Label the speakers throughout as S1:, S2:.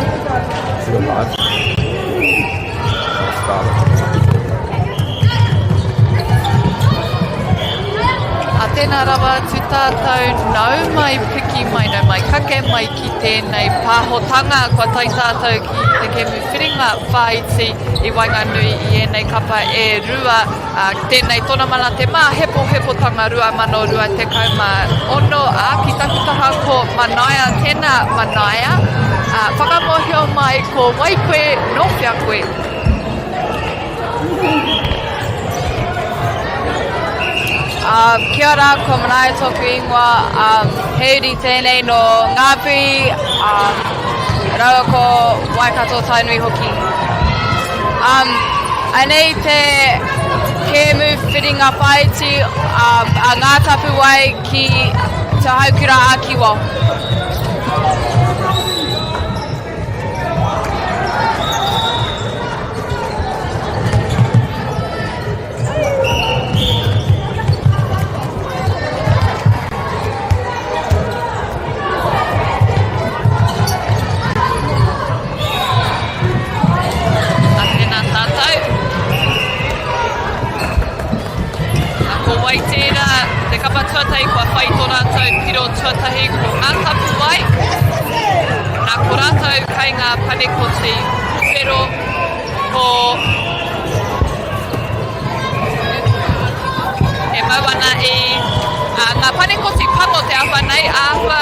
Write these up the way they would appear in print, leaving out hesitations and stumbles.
S1: Is it live? Start it.
S2: A tēnā rawa atu tātou, nau mai piki mai, nau mai kake mai ki tēnei pāhotanga kua tae tātou ki te kēmu whiringa whāiti i waenganui i ēnei kapa e rua. Ā, tēnei tōna mana te māhepohepotanga 2026, ā, ki taku taha ko Manaia, tēnā Manaia, ā, whakamōhio mai ko wai koe, nō whea koe?
S3: Ā, kia ora, ko Manaia tōku ingoa, ā, he uri tēnei nō Ngāpuhi, ā, rāua ko Waikato Tainui hoki. Um, anei te kēmu whiringa whāiti um, a Ngā Tapuwae ki Te Haukura a Kiwa.
S2: A tēnā tātou. A ko wai tērā, te kapa tuatahi kua whai tō rātou piro tuatahi ko Ngā Tapuwae. Nā ko rātou kai ngā panekoti whero ko E mau ana i uh, ngā panekoti pango te āhua nei, āhua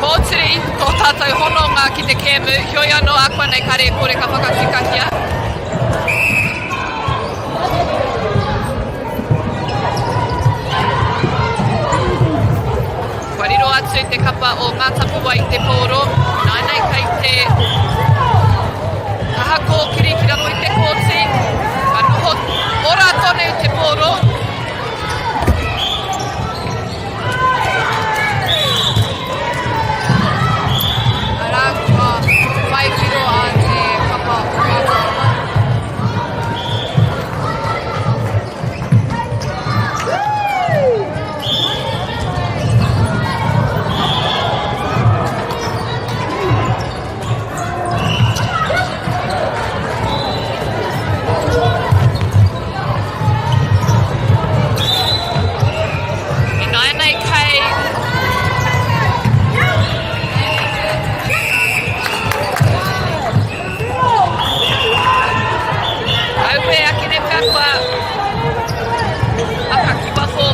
S2: pōturi tō tātou hononga ki te kēmu, heoi anō ākuanei kare e kore ka whakatikahia. Kua riro atu te kapa o Ngā Tapuwae i te pōro, nāinei kei te kaha kōkiri ki raro i te kōti, ka noho ora tonu te pōro.
S3: Arā, kua whai whiro a te kapa o Ngā Tapuwae.
S2: Ināianei kei Aue akene pea kua maka ki waho.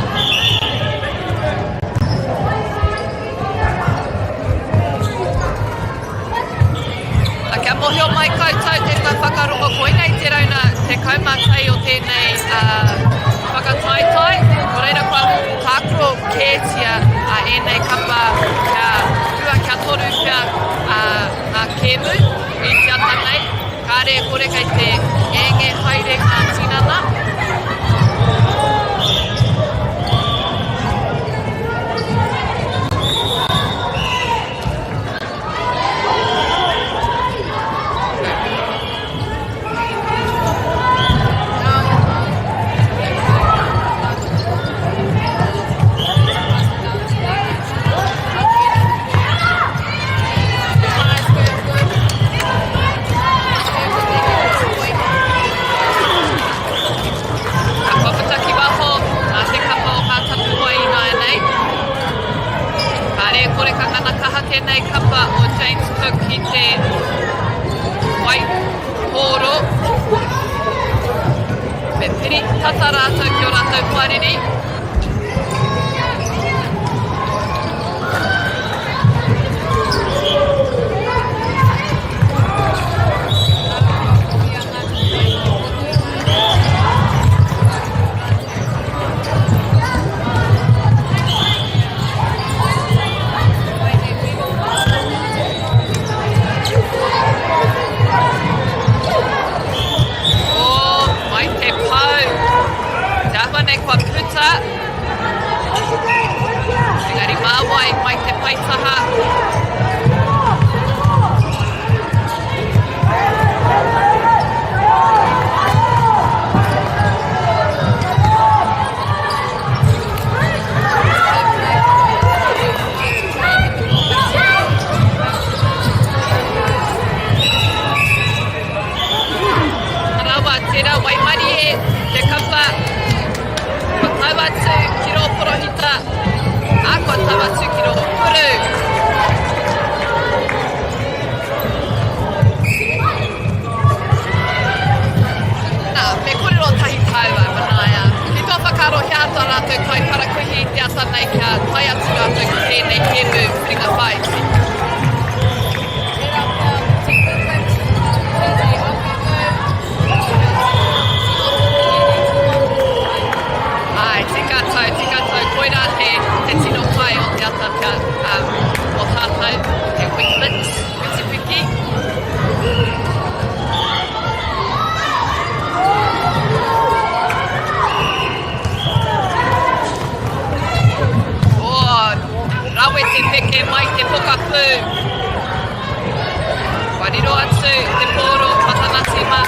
S2: A kia mohio mai koutou te hunga whakarongo koinei te rauna 11 o tēnei uh, whakataetae. Nō reira kua tākaro kētia a ēnei kapa kia rua kia toru pea uh, ngā kēmu i te ata nei. Kāre e kore kei te ngenge haere ngā tinana. Ka puta ki waho a te kapa o ngā tapuwae ināianei. Kāre e kore ka ngana kaha tēnei kapa o James Cook ki te wai pōro. Me piri tata rātou ki o rātou hoariri. Oh, mai te pau. Te āhua nei kua puta. rōpū. Kua riro atu te pōro Patana Tima.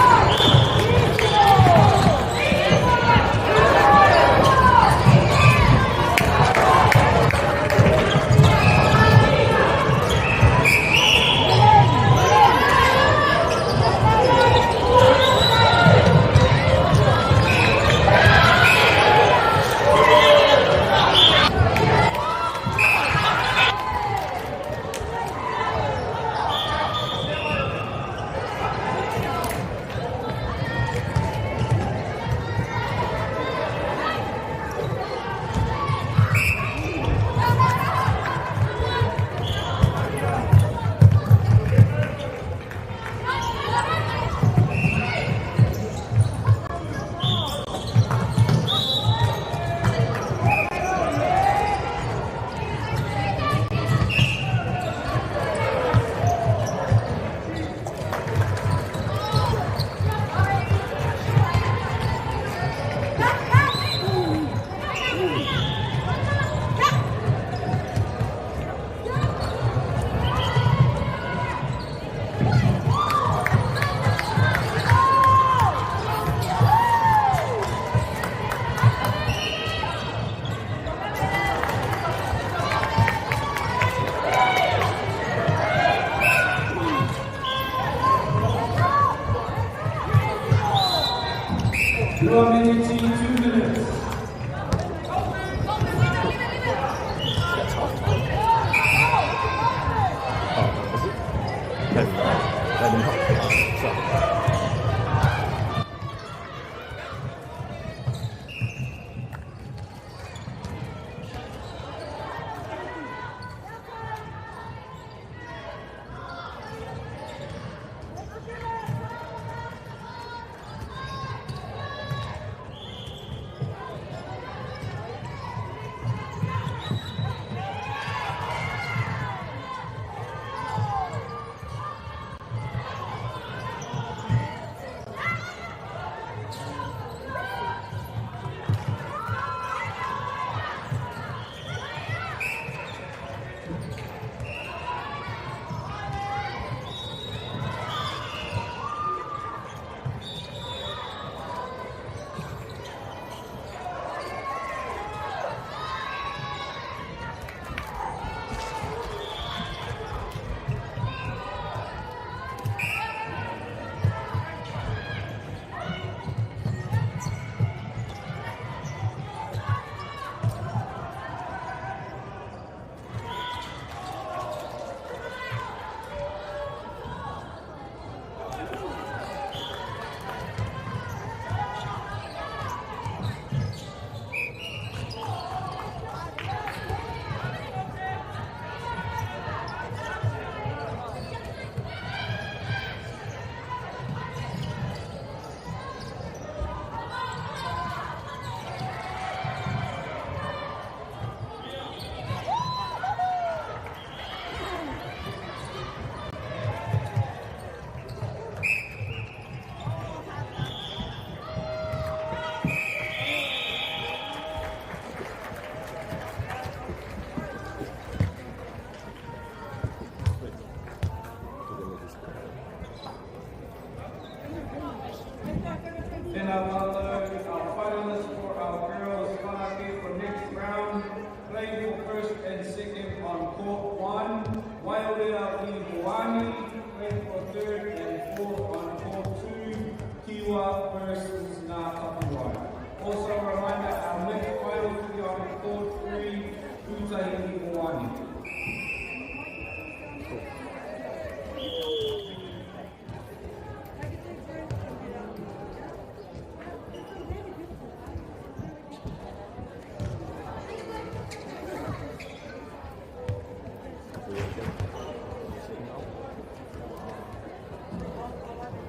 S1: Tēnā tātou, our finalists for our girls whanake for next round, playing for first and second on court one, Waiorera i Hoani, playing for third and fourth on court two, Kiwa versus Ngā Tapuwae. Also a reminder, our next finals will be on court three, Pūtahi i Hoani.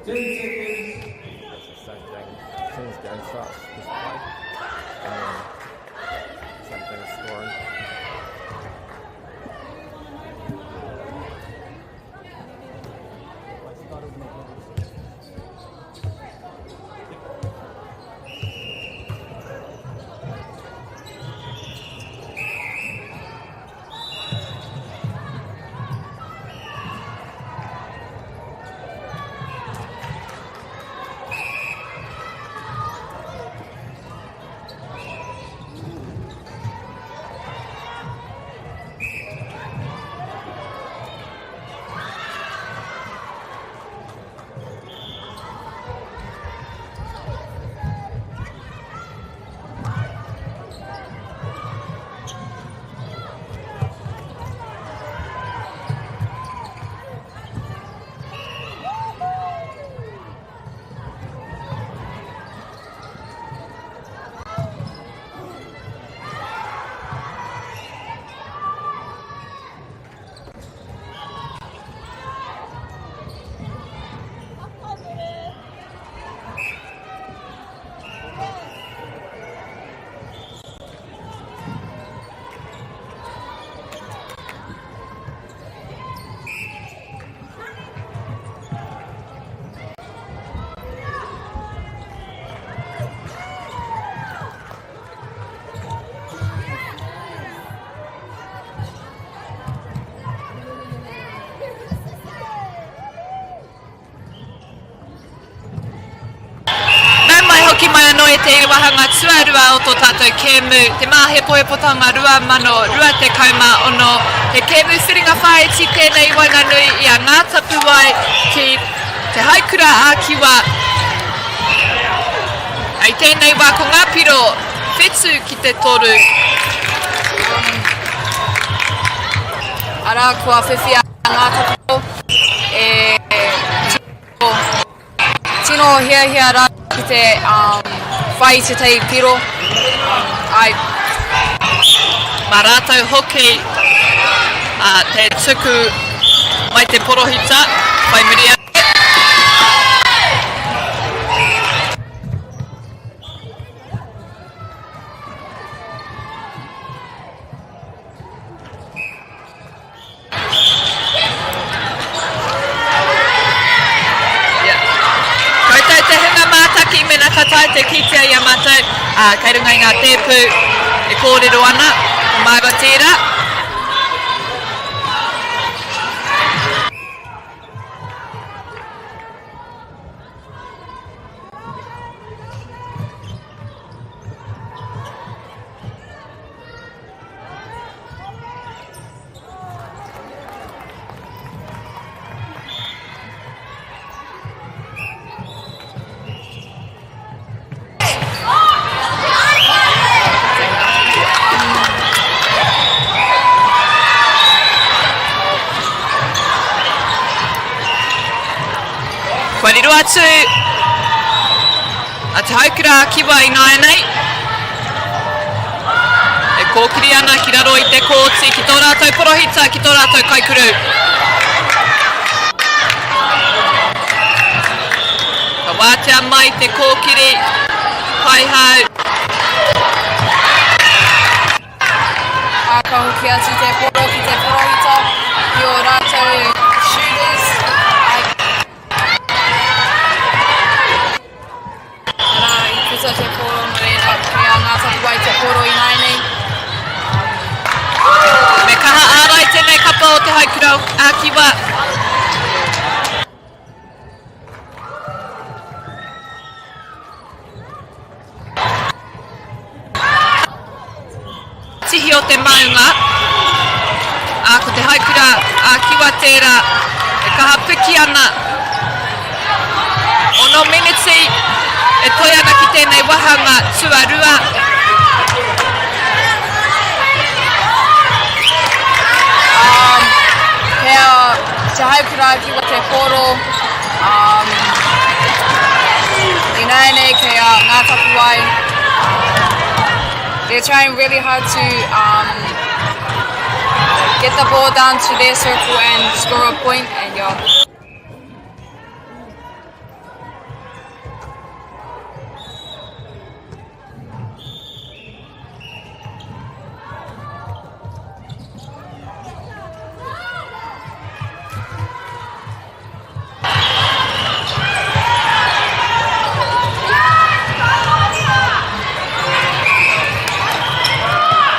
S1: Ten seconds.
S4: It's the same thing. As soon as game starts, just play. And then same thing as scoring.
S2: te wāhanga tuarua o tō tātou kēmu, te Māhepohepotanga 2026. He kēmu whiringa whāiti tēnei i waenganui i a Ngā Tapuwae ki Te Haikura a Kiwa. I tēnei wā ko ngā piro whetu ki te toru.
S3: Arā, kua whiwhi a Ngā Tapuwae e Tino hiahia rā ki te whai i tētahi piro. Ai.
S2: Mā rātou hoki te tuku mai te porohita whai muri ake. Koutou te hunga mātaki mena ka taea te kitea i a mātou, ā, kei runga i ngā tēpu e kōrero ana, ko māua tērā. Kua riro atu a Te Haukura a Kiwa ināianei. E kōkiri ana ki raro i te kōti ki tō rātou porohita, ki tō rātou kaikuru. Ka wātea mai te kōkiri, kaihau.
S3: Ā, ka hoki atu te poro ki te porohita, ki ō rātou shooters. Arā, i puta te pōro nō reira, kei a Ngā Tapuwae te pōro ināianei.
S2: Me kaha ārai tēnei kapa o Te Haikura a Kiwa. Tihi o te maunga, ā, ko te haikura a Kiwa tērā e kaha piki ana. Ono miniti e toe ana ki tēnei wahanga tuarua.
S3: Um, kei a Te Haikura a Kiwa te pōro. Um, ināianei kei a Ngā Tapuwae. They're trying really hard to um, get the ball down to their circle and score a point and yeah.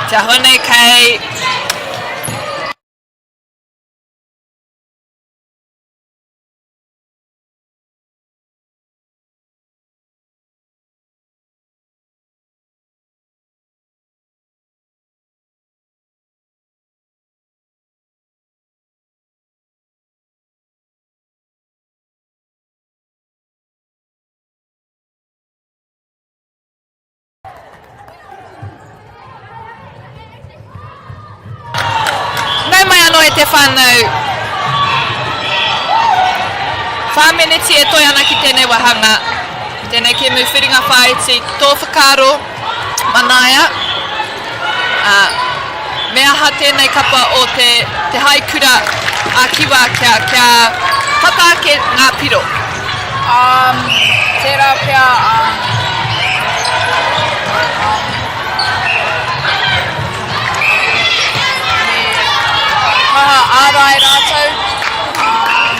S2: Te ahua nei kei Nau mai anō e te whānau. Whā meneti e toe ana ki tēnei wāhanga, tēnei kēmu whiringa whāiti, tō whakaaro, Manaia, ā, me aha tēnei kapa o te, te haikura a Kiwa kia, kia tata ake ngā piro?
S3: Um, tērā pea, um, um, me kaha ārai rātou, um,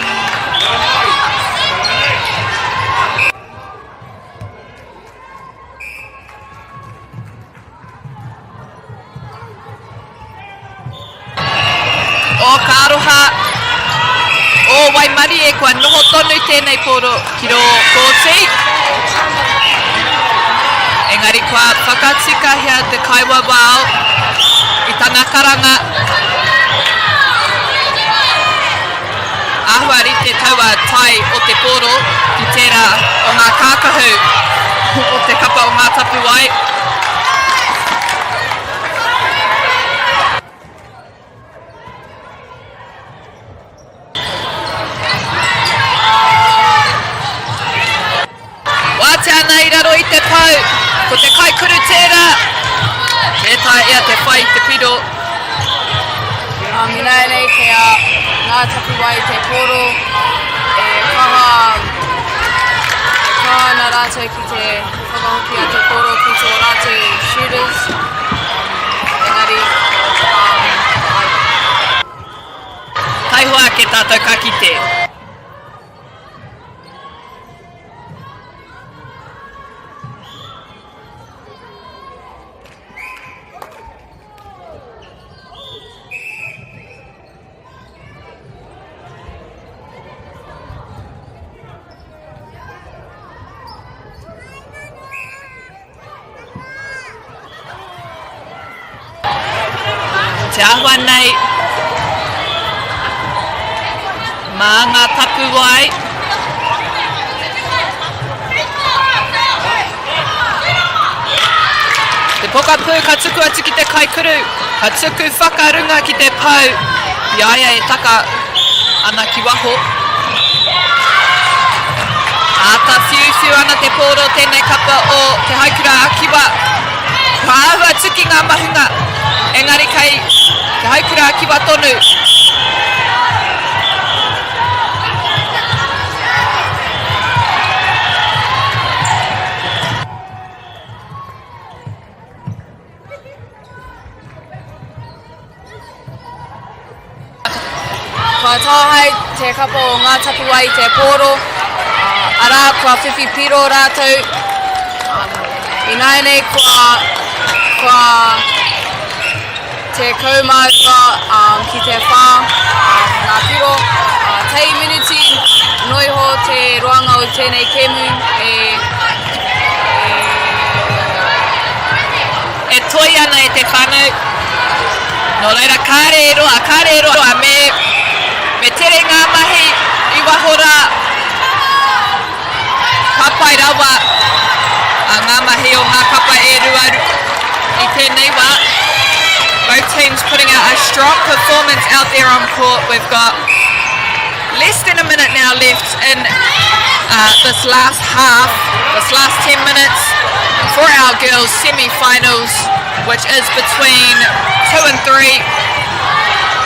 S2: O ka aroha, o waimarie kua noho tonu tēnei pōro ki rō kōti. Engari kua whakatikahia te kaiwawao i tana karanga. Āhua rite taua tae o te pōro ki tērā o ngā kākahu o te kapa o Ngā Tapuwae. Wātea ana i raro i te pou, ko te kaikuru tērā. Tē taea te whai i te piro.
S3: Ināianei kei a Ngā Tapuwae te pōro e kaha, e kaha ana rātou ki te whakahoki a te pōro ki tō rātou shooters. Engari, ai.
S2: Taihoa ake tātou ka kite. Te āhua nei, mā ngā tapuwae. Te pokapū ka tuku atu ki te kaikuru, ka tuku whakarunga ki te pou, i a ia e taka ana ki waho. Āta whiuwhiu ana te pōro tēnei kapa o Te Haikura a Kiwa. Kua āhua tuki ngā mahunga, engari kei Te Haikura a Kiwa tonu.
S3: Kua tāhae te kapa o Ngā Tapuwae i te pōro, arā, kua whiwhi piro rātou. Ināianei kua, kua 12 ki te whā ngā piro. Tei miniti noa iho te roanga o tēnei kēmu e, e...
S2: E toi ana e te whānau. Nō reira, kāre e roa, kāre e roa, me, me tere ngā mahi i waho rā. Ka pai rawa a ngā mahi o ngā kapa e rua i tēnei wā. Both teams putting out a strong performance out there on court. We've got less than a minute now left in uh, this last half, this last 10 minutes for our girls semi-finals, which is between 2 and 3.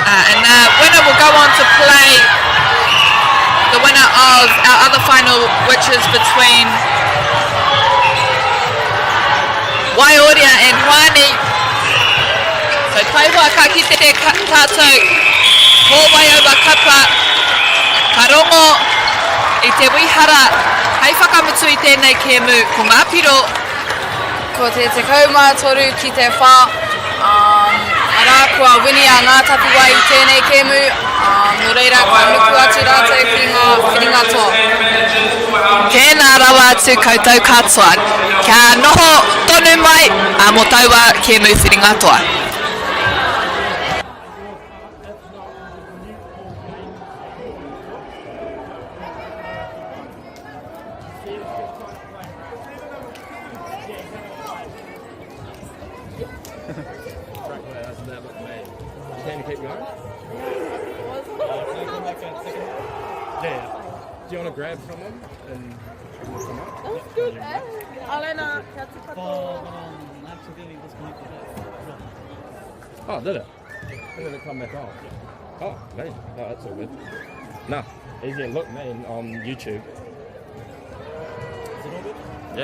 S2: Uh, and the winner will go on to play the winner of our other final, which is between Waiōrea and Hoani. So taihoa ka kite tātou ko Waiaua kapa ka rongo i te wihara hei whakamutu i tēnei kēmu ko ngā piro.
S3: Ko te 13 ki te 4, um, arā kua wini a Ngā Tapuwae i tēnei kēmu, um, nō reira kua nuku atu rātou ki ngā whiringa toa.
S2: Tēnā rawa atu koutou katoa. Kia noho tonu mai ā, mō taua kēmu whiringa toa.
S4: Do you want to grab from them and lift them up?
S3: That's good, eh? Alena, kia tika tō.
S4: Oh, did it? And then it come back on. Oh, man. Oh, that's all good. Nah, easy and look, man, on YouTube. Is it all good? Yeah.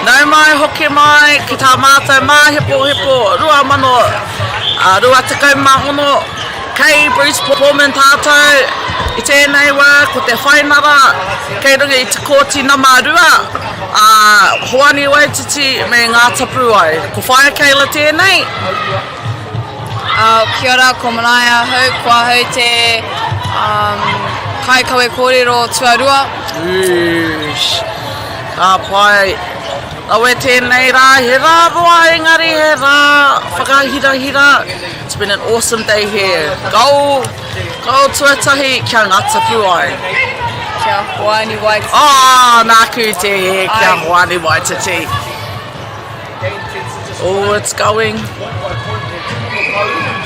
S5: Nau mai hoki mai ki tā mātou māhepohepo 2026 kei Bruce Pōman tātou i tēnei wā ko te whainara kei runga i te kōti nama 2 a Hoani Waititi me Ngā Tapuwae. Ko Whaea Kayla tēnei.
S3: Kia ora, ko Manaia ahau, ko ahau te um, kaikawe kōrero tuarua.
S5: Oosh. Ka pai. Awe tēnei rā, he rā roa engari he rā whakahirahira. It's been an awesome day here. Goal, goal tuatahi kia Ngā Tapuwae.
S3: Kia Hoani Waititi.
S5: Oh, nāku te he, kia Hoani Waititi. Oh, it's going.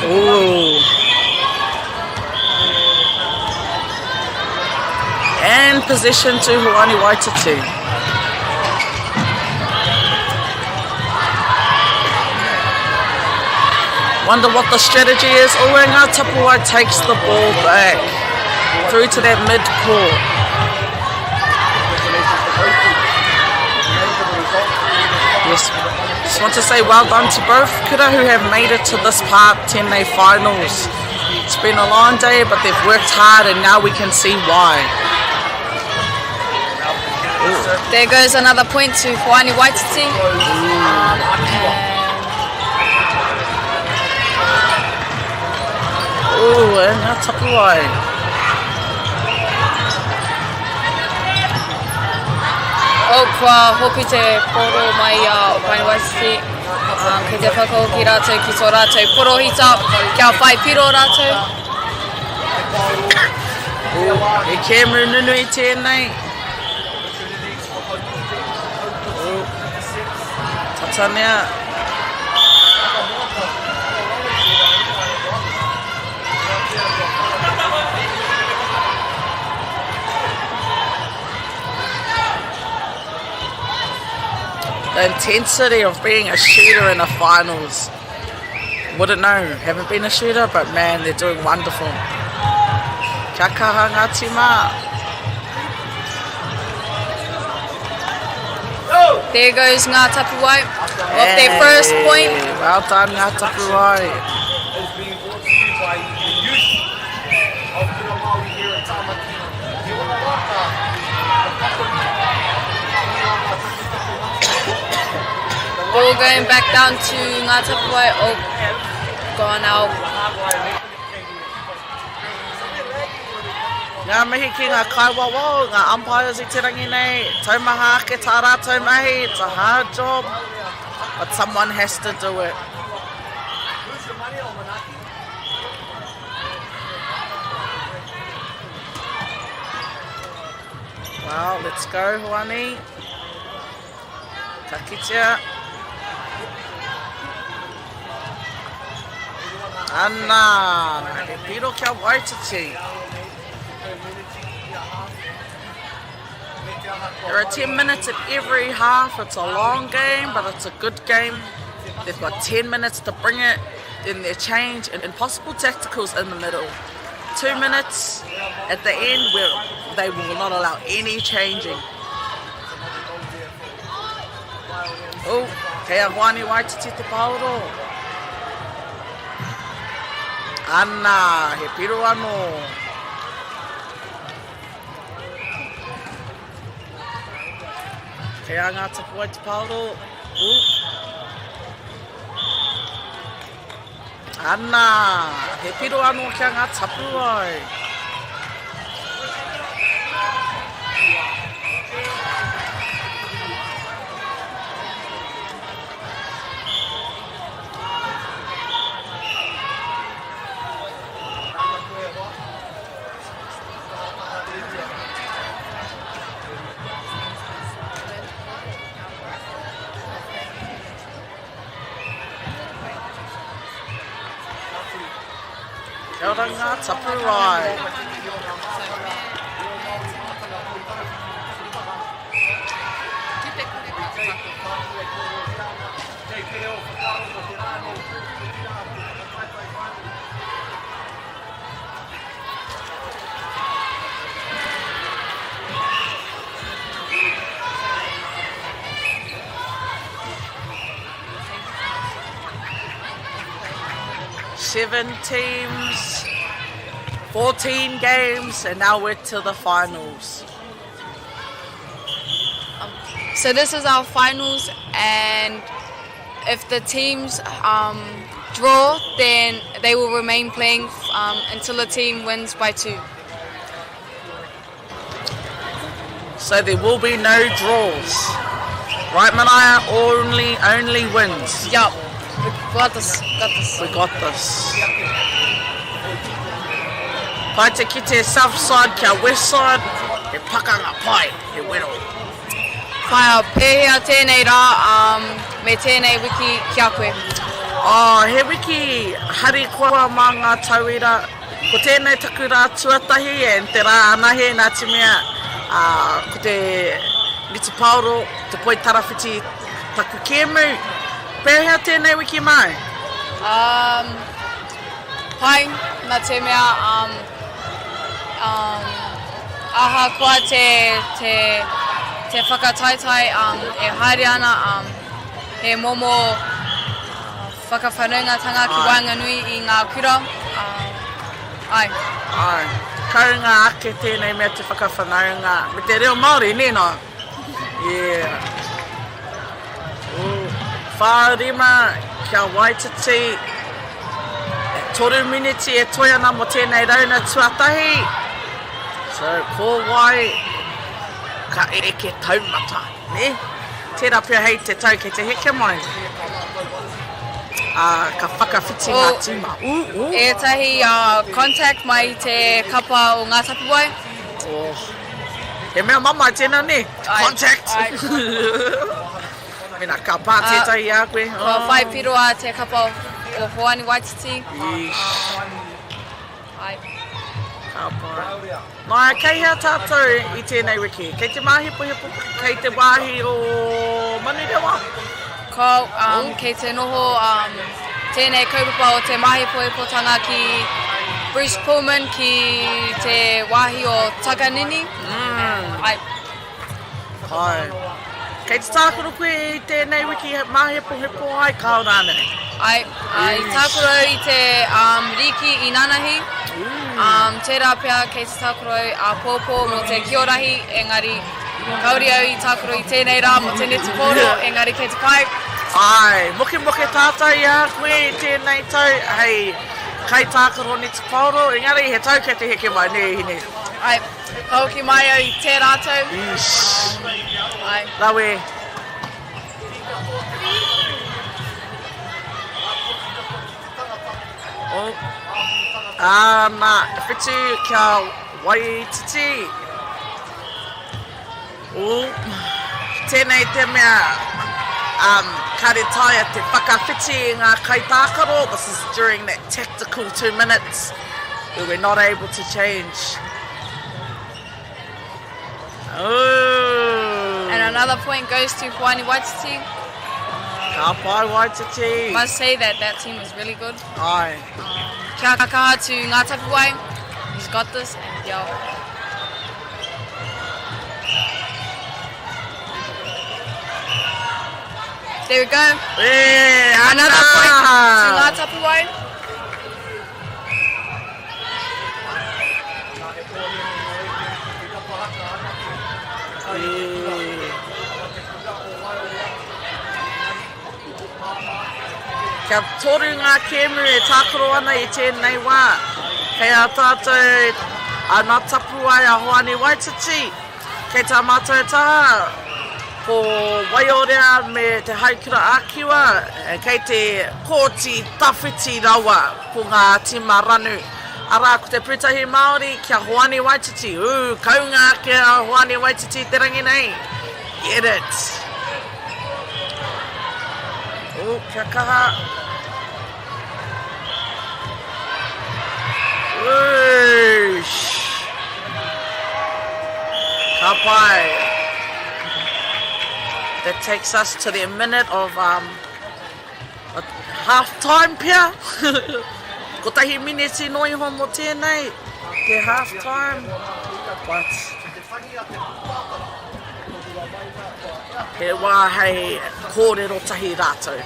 S5: Oh. And possession to Hoani Waititi. Wonder what the strategy is. Oh, and Ngā Tapuwae takes the ball back through to that mid-court. Yes, just want to say well done to both kura who have made it to this part, tēnei finals. It's been a long day, but they've worked hard and now we can see why.
S3: Ooh. There goes another point to Hoani Waititi.
S5: Ooh, and ngā tapuwae.
S3: Oh, kua hoki te poro mai a Hoani Waititi. Um, kei te whakahoki rātou ki tō rātou porohita, kia whai piro rātou.
S5: Ooh, he kēmu nunui tēnei. Ooh, tatanea. The intensity of being a shooter in the finals. Wouldn't know. Haven't been a shooter, but man, they're doing wonderful. Kia kaha ngā tīma.
S3: There goes Ngā Tapuwae off their first point.
S5: Well done, Ngā Tapuwae.
S3: Ball going back down to Ngā Tapuwae. Oh, gone out.
S5: Ngā mihi ki ngā kaiwawao, ngā umpires i te rangi nei, taumaha ake tā rātou mahi, it's a hard job, but someone has to do it. Well, let's go, Hoani. Ka kitea. Ana, he piro kia Waititi. There are 10 minutes at every half. It's a long game, but it's a good game. They've got 10 minutes to bring it, then their change and impossible tacticals in the middle. 2 minutes at the end where they will not allow any changing. Oh, kei a Hoani Waititi te paoro. Ana, he piro anō. Kei a Ngā Tapuwae te paoro. Oh. Ana, he piro anō ki a Ngā Tapuwae. Kia ora ngā tapuwae. Seven teams, 14 games, and now we're to the finals.
S3: So this is our finals and if the teams um, draw, then they will remain playing um, until the team wins by two.
S5: So there will be no draws. Right, Manaia? Only, only wins.
S3: Yup. We got this. Got this.
S5: We got this. Pai te kite south side kia west side, he pakanga pai, he wero.
S3: Whaea, pēhea tēnei rā um, me tēnei wiki ki a koe?
S5: Oh, he wiki harikoa mā ngā tauira. Ko tēnei taku rā tuatahi and te rā anahe nā te mea ko te Mitipaoro, te poi tarawhiti taku kēmu. Pēhea tēnei wiki māu?
S3: Um, pai, nā te mea um, um, ahakoa te, te, te whakataetae um, e haere ana um, he momo Whakawhanaungatanga ki waenganui i ngā kura, āe.
S5: Āe. Kounga ake tēnei mea te whakawhanaunga me te reo Māori, nē nā? Yeah. Ooh. 4-5 kia Waititi. E toru miniti e toe ana mō tēnei rauna tuatahi. So, ko wai ka eke taumata. Nē? Tērā pea hei te tau kei te heke mai. Ā, ka whakawhiti ngā tīma. Ū, ū.
S3: Ētahi contact mai i te kapa o Ngā Tapuwae.
S5: Oh. He mea mamae tēnā, nē? Contact!
S3: Ai.
S5: Mēnā ka pā tētahi i a koe.
S3: Kua whai piroa te kapa o Hoani Waititi.
S5: Yeesh.
S3: Ai.
S5: Ka pai. Nā, kei hea tātou i tēnei wiki? Kei te māhepohepo, kei te wāhi o Manurewa?
S3: Ko, um, kei te noho um, tēnei kaupapa o te māhepohepotanga ki Bruce Pullman ki te wāhi o Takanini.
S5: Mm.
S3: Ai.
S5: Pai. Kei te tākaro koe i tēnei wiki māhepohepo ai, kāo rānei?
S3: Ai, i tākaro au i te um, rīki i nanahi. Um, tērā pea kei te tākaro au āpōpō mō te kiorahi, engari kāore au i tākaro i tēnei rā mō te netipōro, engari kei te pai.
S5: Ai, mokemoke tātou i a koe i tēnei tau hei kaitākaro netipōro, engari he tau kei te heke mai, nē hine?
S3: Ai. Ka hoki mai au i tērā tau.
S5: Ish.
S3: Ai.
S5: Rawe. Oh. Ana, whitu kia Waititi. Oh. Tēnei te mea um, kāre taea te whakawhiti i ngā kaitākaro. This is during that tactical two minutes where we're not able to change. Oh.
S3: And another point goes to Hoani Waititi.
S5: Ka pai Waititi.
S3: Must say that that team was really good.
S5: Ai.
S3: Kia kaha to Ngā Tapuwae. He's got this and yo. There we go.
S5: Yeah,
S3: Another point to Ngā Tapuwae.
S5: Kia toru ngā kēmu e tākaro ana i tēnei wā. Kei a tātou a Ngā Tapuwae a Hoani Waititi, kei tā mātou taha ko Waiorea me Te Haikura a Kiwa, kei te kōti tawhiti rawa ko ngā tīma ranu. Arā, ko te Pūtahi Māori ki a Hoani Waititi. Ū, kaunga ake a Hoani Waititi i te rangi nei. Get it! Oh, kia kaha. Whoosh. Ka pai. That takes us to the minute of um, half time pea. Kotahi mineti noa iho mō tēnei, te half time. But He wā hei kōrero tahi rātou.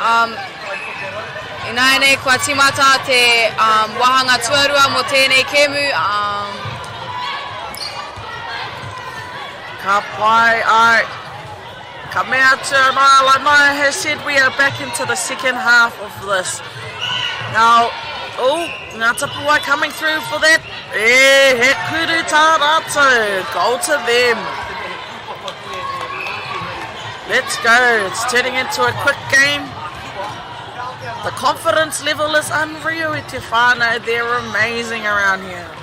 S3: Um, ināianei kua tīmata te um, wāhanga tuarua mō tēnei kēmu. Um,
S5: Ka pai, ai. Ka mea atu a Naya, like Naya has said, we are back into the second half of this. Now, oh, Ngā Tapuwae coming through for that. E, he kuru tā rātou. Goal to them. Let's go. It's turning into a quick game. The confidence level is unreal i te whānau. They're amazing around here.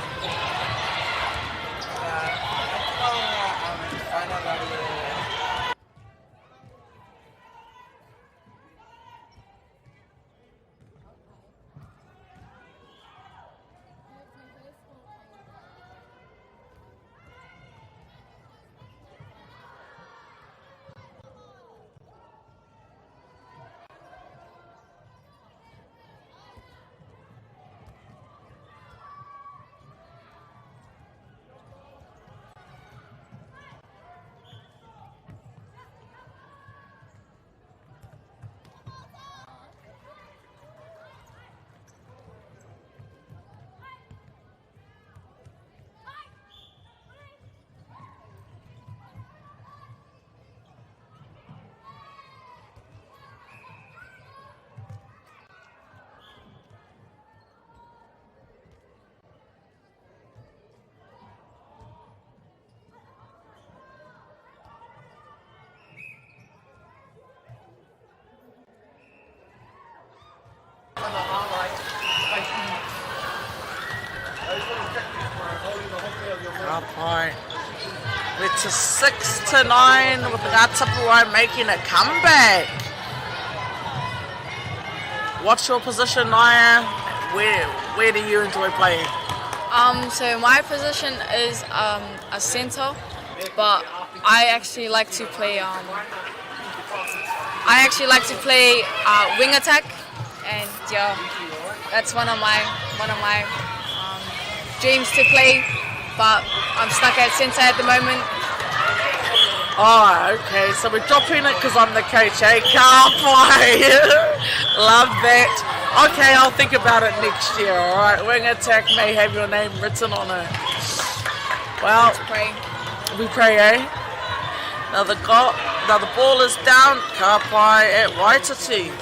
S5: Ka pai. We're to 6 to 9 with Ngā Tapuwae making a comeback. What's your position, Naya? Where, where do you enjoy playing?
S3: Um, so my position is um, a centre, but I actually like to play. Um, I actually like to play uh, wing attack, and yeah, that's one of my one of my um, dreams to play. But I'm stuck at centre at the moment.
S5: Oh, okay. So we're dropping it because I'm the coach, eh? Ka pai. Love that. Okay, I'll think about it next year, all right? Wing attack may have your name written on it. Well,
S3: Let's pray.
S5: We pray, eh? Now the, go now the ball is down. Ka pai at Waitati.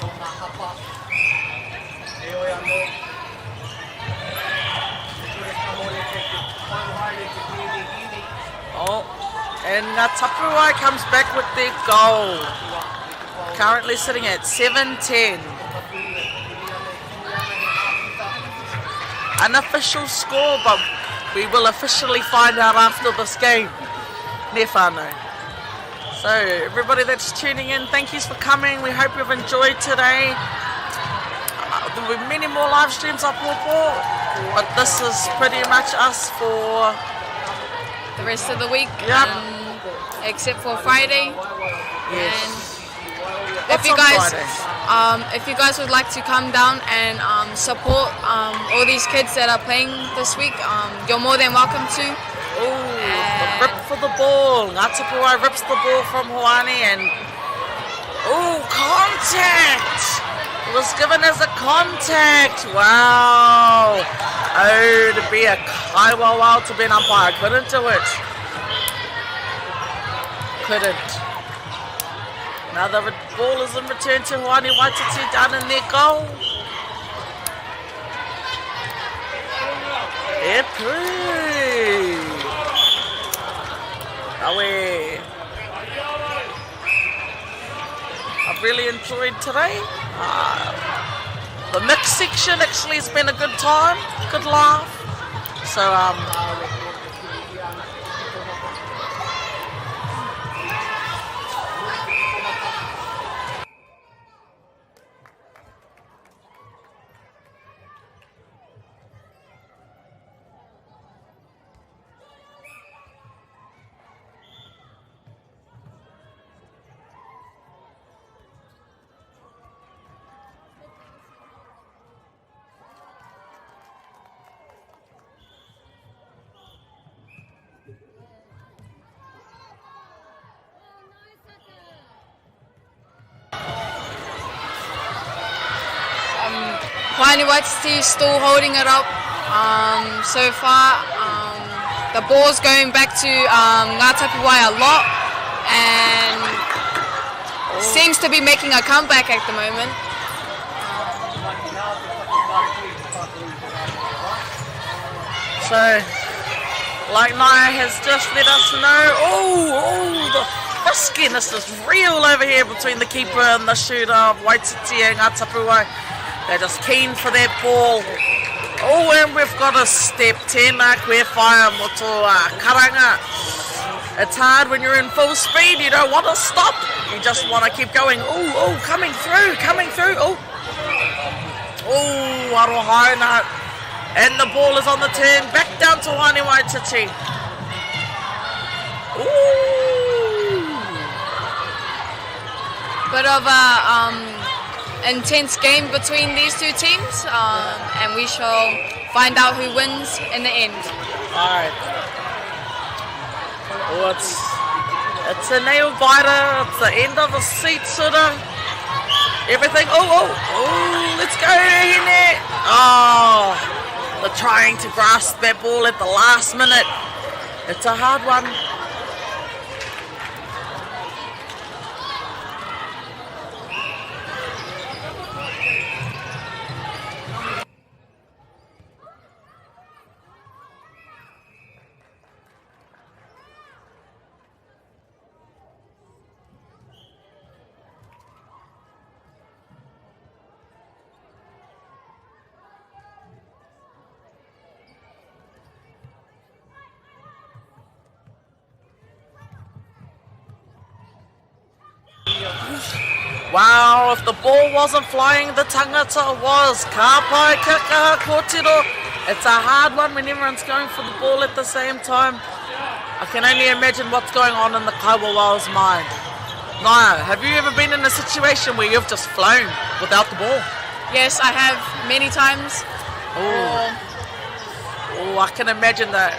S5: Oh, and Ngā Tapuwae comes back with their goal. Currently sitting at 7-10. Unofficial score, but we will officially find out after this game. Ne whānau. So, everybody that's tuning in, thank yous for coming. We hope you've enjoyed today. Uh, there will be many more live streams up pōpō, but this is pretty much us for
S3: the rest of the week.
S5: Yep.
S3: Except for Friday.
S5: Yes.
S3: And if you guys, if you guys would like to come down and um, support um, all these kids that are playing this week, um, you're more than welcome to.
S5: Oh, the rip for the ball. Ngā Tapuwae rips the ball from Hoani and... Oh, contact! It was given as a contact. Wow. Oh, to be a kaiwawao to be an umpire. Couldn't do it. Couldn't. Now the ball is in return to Hoani Waititi down in their goal. E pū! Awe. I've really enjoyed today. Uh, the mixed section actually has been a good time, good laugh. So um,
S3: Hoani Waititi still holding it up um, so far. Um, the ball's going back to um, Ngā Tapuwae a lot and seems to be making a comeback at the moment.
S5: So, like Naya has just let us know, oh, oh, the friskiness is real over here between the keeper and the shooter of Waititi and Ngā Tapuwae. They're just keen for that ball. Oh, and we've got a step. Tēnā koe whaia mō tō uh, karanga. It's hard when you're in full speed. You don't want to stop. You just want to keep going. Oh, oh, coming through, coming through. Oh, oh, arohaina. And the ball is on the turn. Back down to Hoani Waititi. Ooh.
S3: Bit of a um, intense game between these two teams, um, and we shall find out who wins in the end.
S5: All right. Oh, it's, it's a nail biter. It's the end of the seat, sort of. Everything. Oh, oh, oh, let's go, Hine. Oh, they're trying to grasp that ball at the last minute. It's a hard one. Wow, if the ball wasn't flying, the tangata was. Ka pai, kia kaha, kōtiro. It's a hard one when everyone's going for the ball at the same time. I can only imagine what's going on in the Kaiwawao's mind. Naya, have you ever been in a situation where you've just flown without the ball?
S3: Yes, I have many times.
S5: Oh, oh I can imagine that.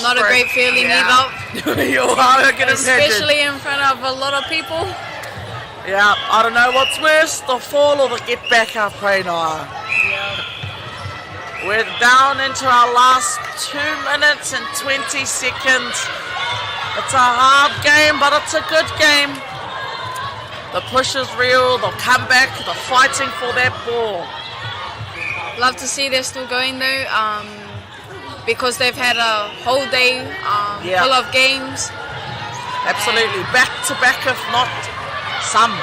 S3: Not a great feeling yeah.
S5: either. you are, I can
S3: Especially imagine. in front of a lot of people.
S5: Yeah, I don't know what's worse, the fall or the get back up, eh, Naya?
S3: Yeah.
S5: We're down into our last 2 minutes and 20 seconds. It's a hard game, but it's a good game. The push is real, the comeback, the fighting for that ball.
S3: Love to see they're still going though, um, because they've had a whole day um, yeah. full of games.
S5: Absolutely, back to back, if not some.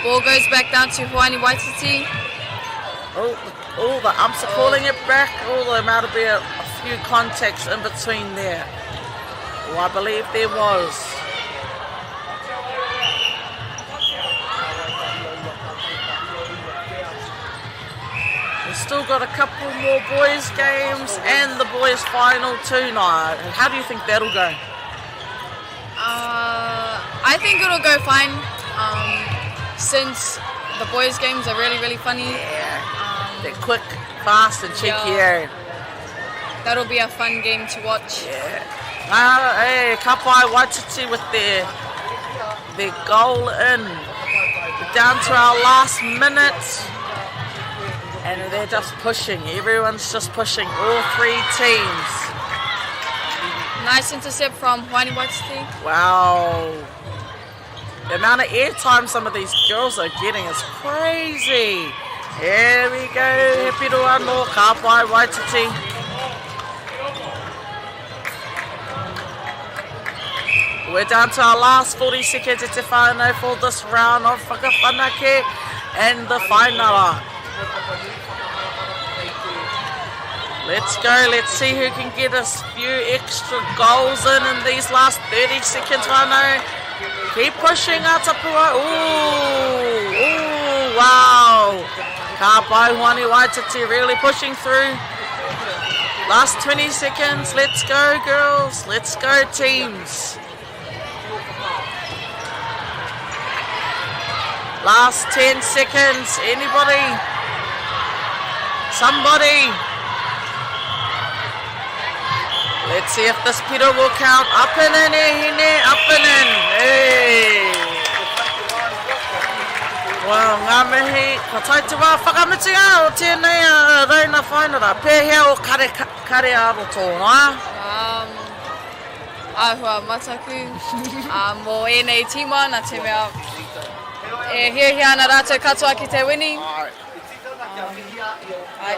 S3: Ball goes back down to Hoani Waititi.
S5: Oh, oh, the umps are calling it back. Oh, there might be a, a few contacts in between there. Oh, I believe there was. We've still got a couple more boys games and the boys final tonight. How do you think that'll go?
S3: Uh, I think it'll go fine. Um, since the boys games are really, really funny.
S5: Yeah. Um, They're quick, fast and cheeky. Yeah. Eh?
S3: That'll be a fun game to watch.
S5: Yeah. Uh, hey, ka pai Waititi with their, their goal in. We're down to our last minute. And they're just pushing. Everyone's just pushing. All three teams.
S3: Nice intercept from Hoani Waititi.
S5: Wow. The amount of airtime some of these girls are getting is crazy. Here we go. He piro anō, ka pai Waititi. We're down to our last 40 seconds e te whānau for this round of Whakawhanake and the final. Let's go. Let's see who can get a few extra goals in in these last 30 seconds, whānau. Keep pushing, Atapua. Ooh, ooh, wow. Ka pai Hoani Waititi really pushing through. Last 20 seconds. Let's go, girls. Let's go, teams. Last 10 seconds. Anybody? Somebody? Let's see if this Peter will count. Up and in, eh, hine, up and in. Hey. Well, ngā mihi, kua tae te wā whakamutunga o tēnei rauna whainara. Pēhea o kare, kare ā-roto, ā?
S3: Um, āhua mataku um, mō ēnei tīma, nā te mea e hiahia ana rātou katoa ki te wini. Um, ai.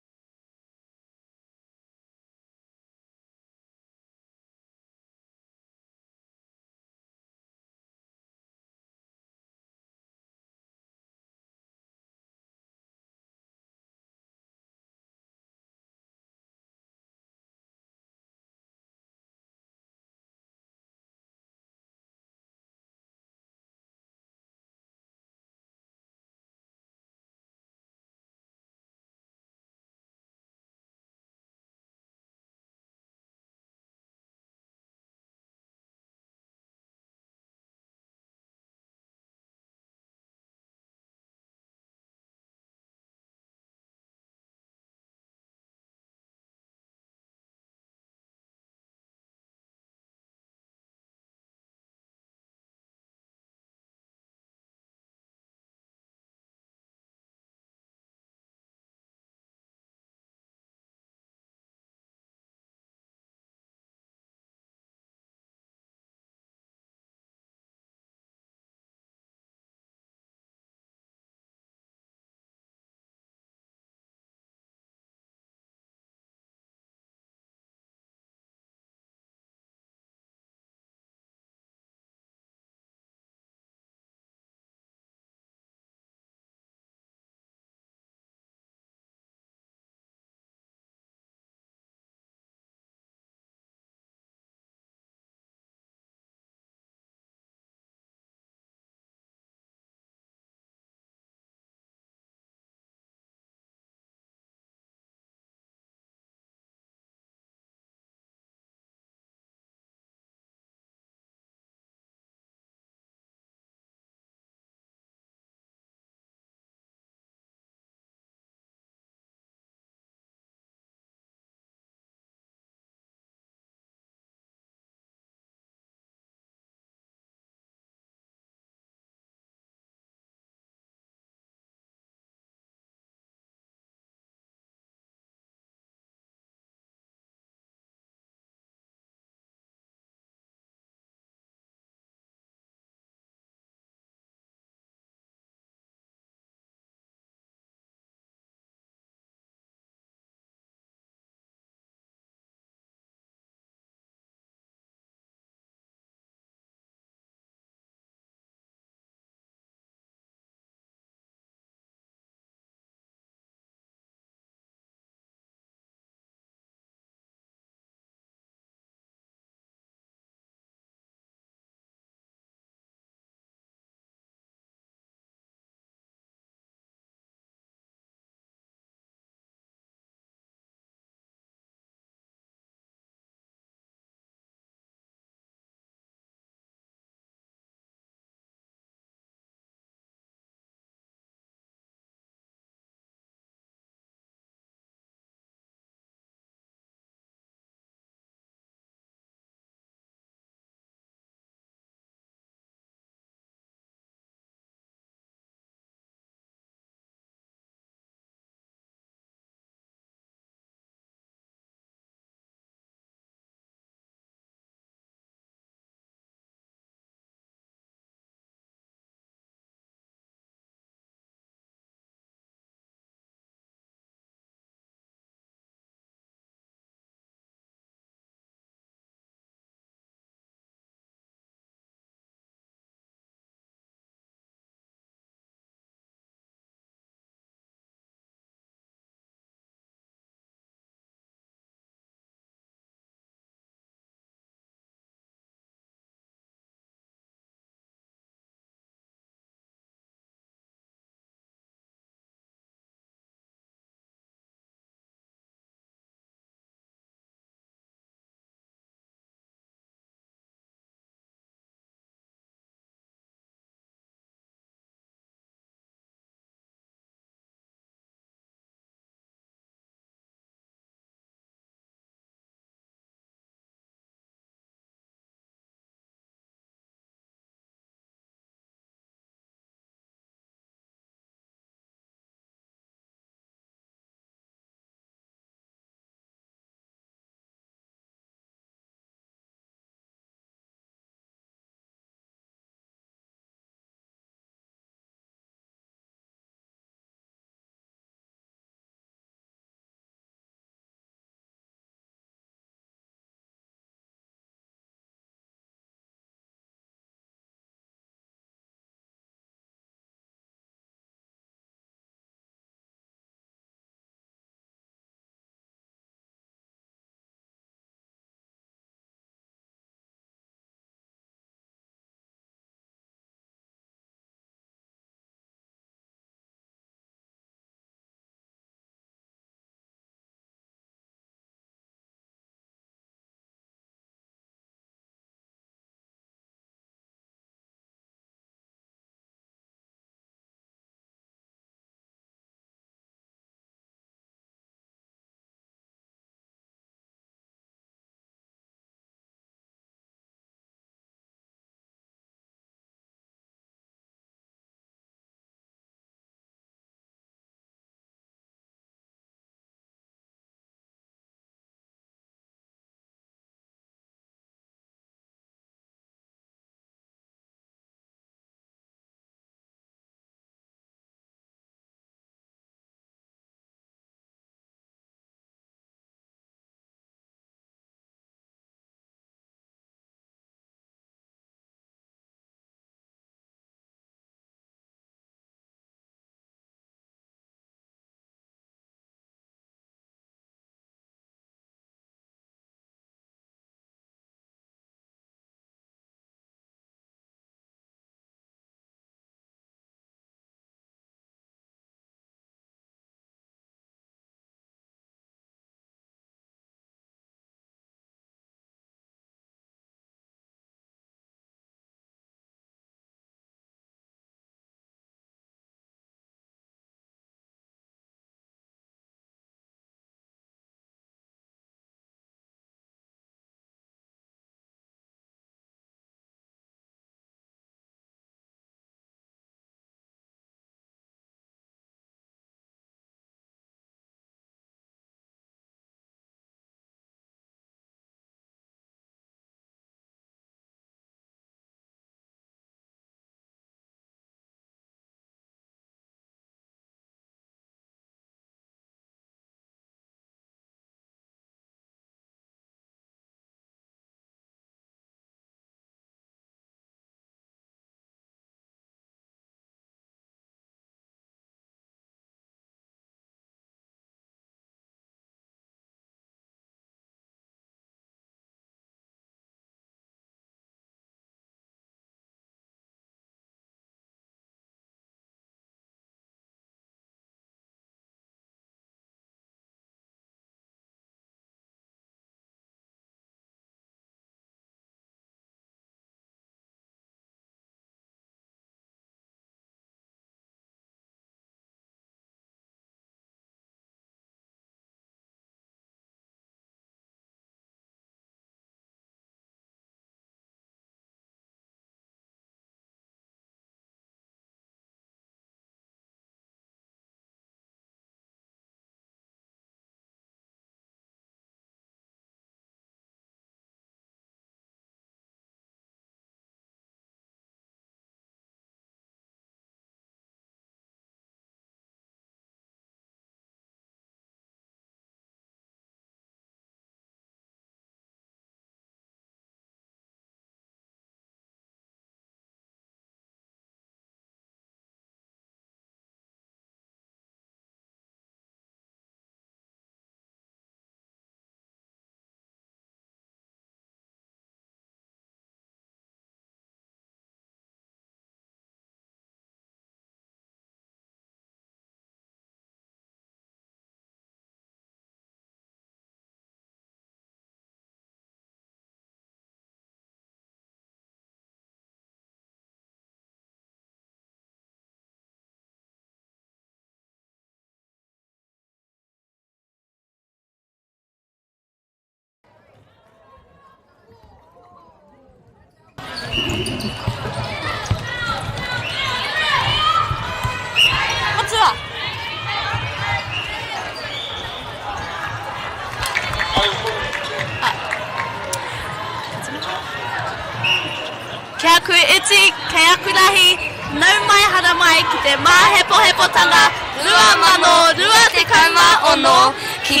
S6: iti, kei aku rahi, nau mai haramai ki te māhepohepotanga 2026 ki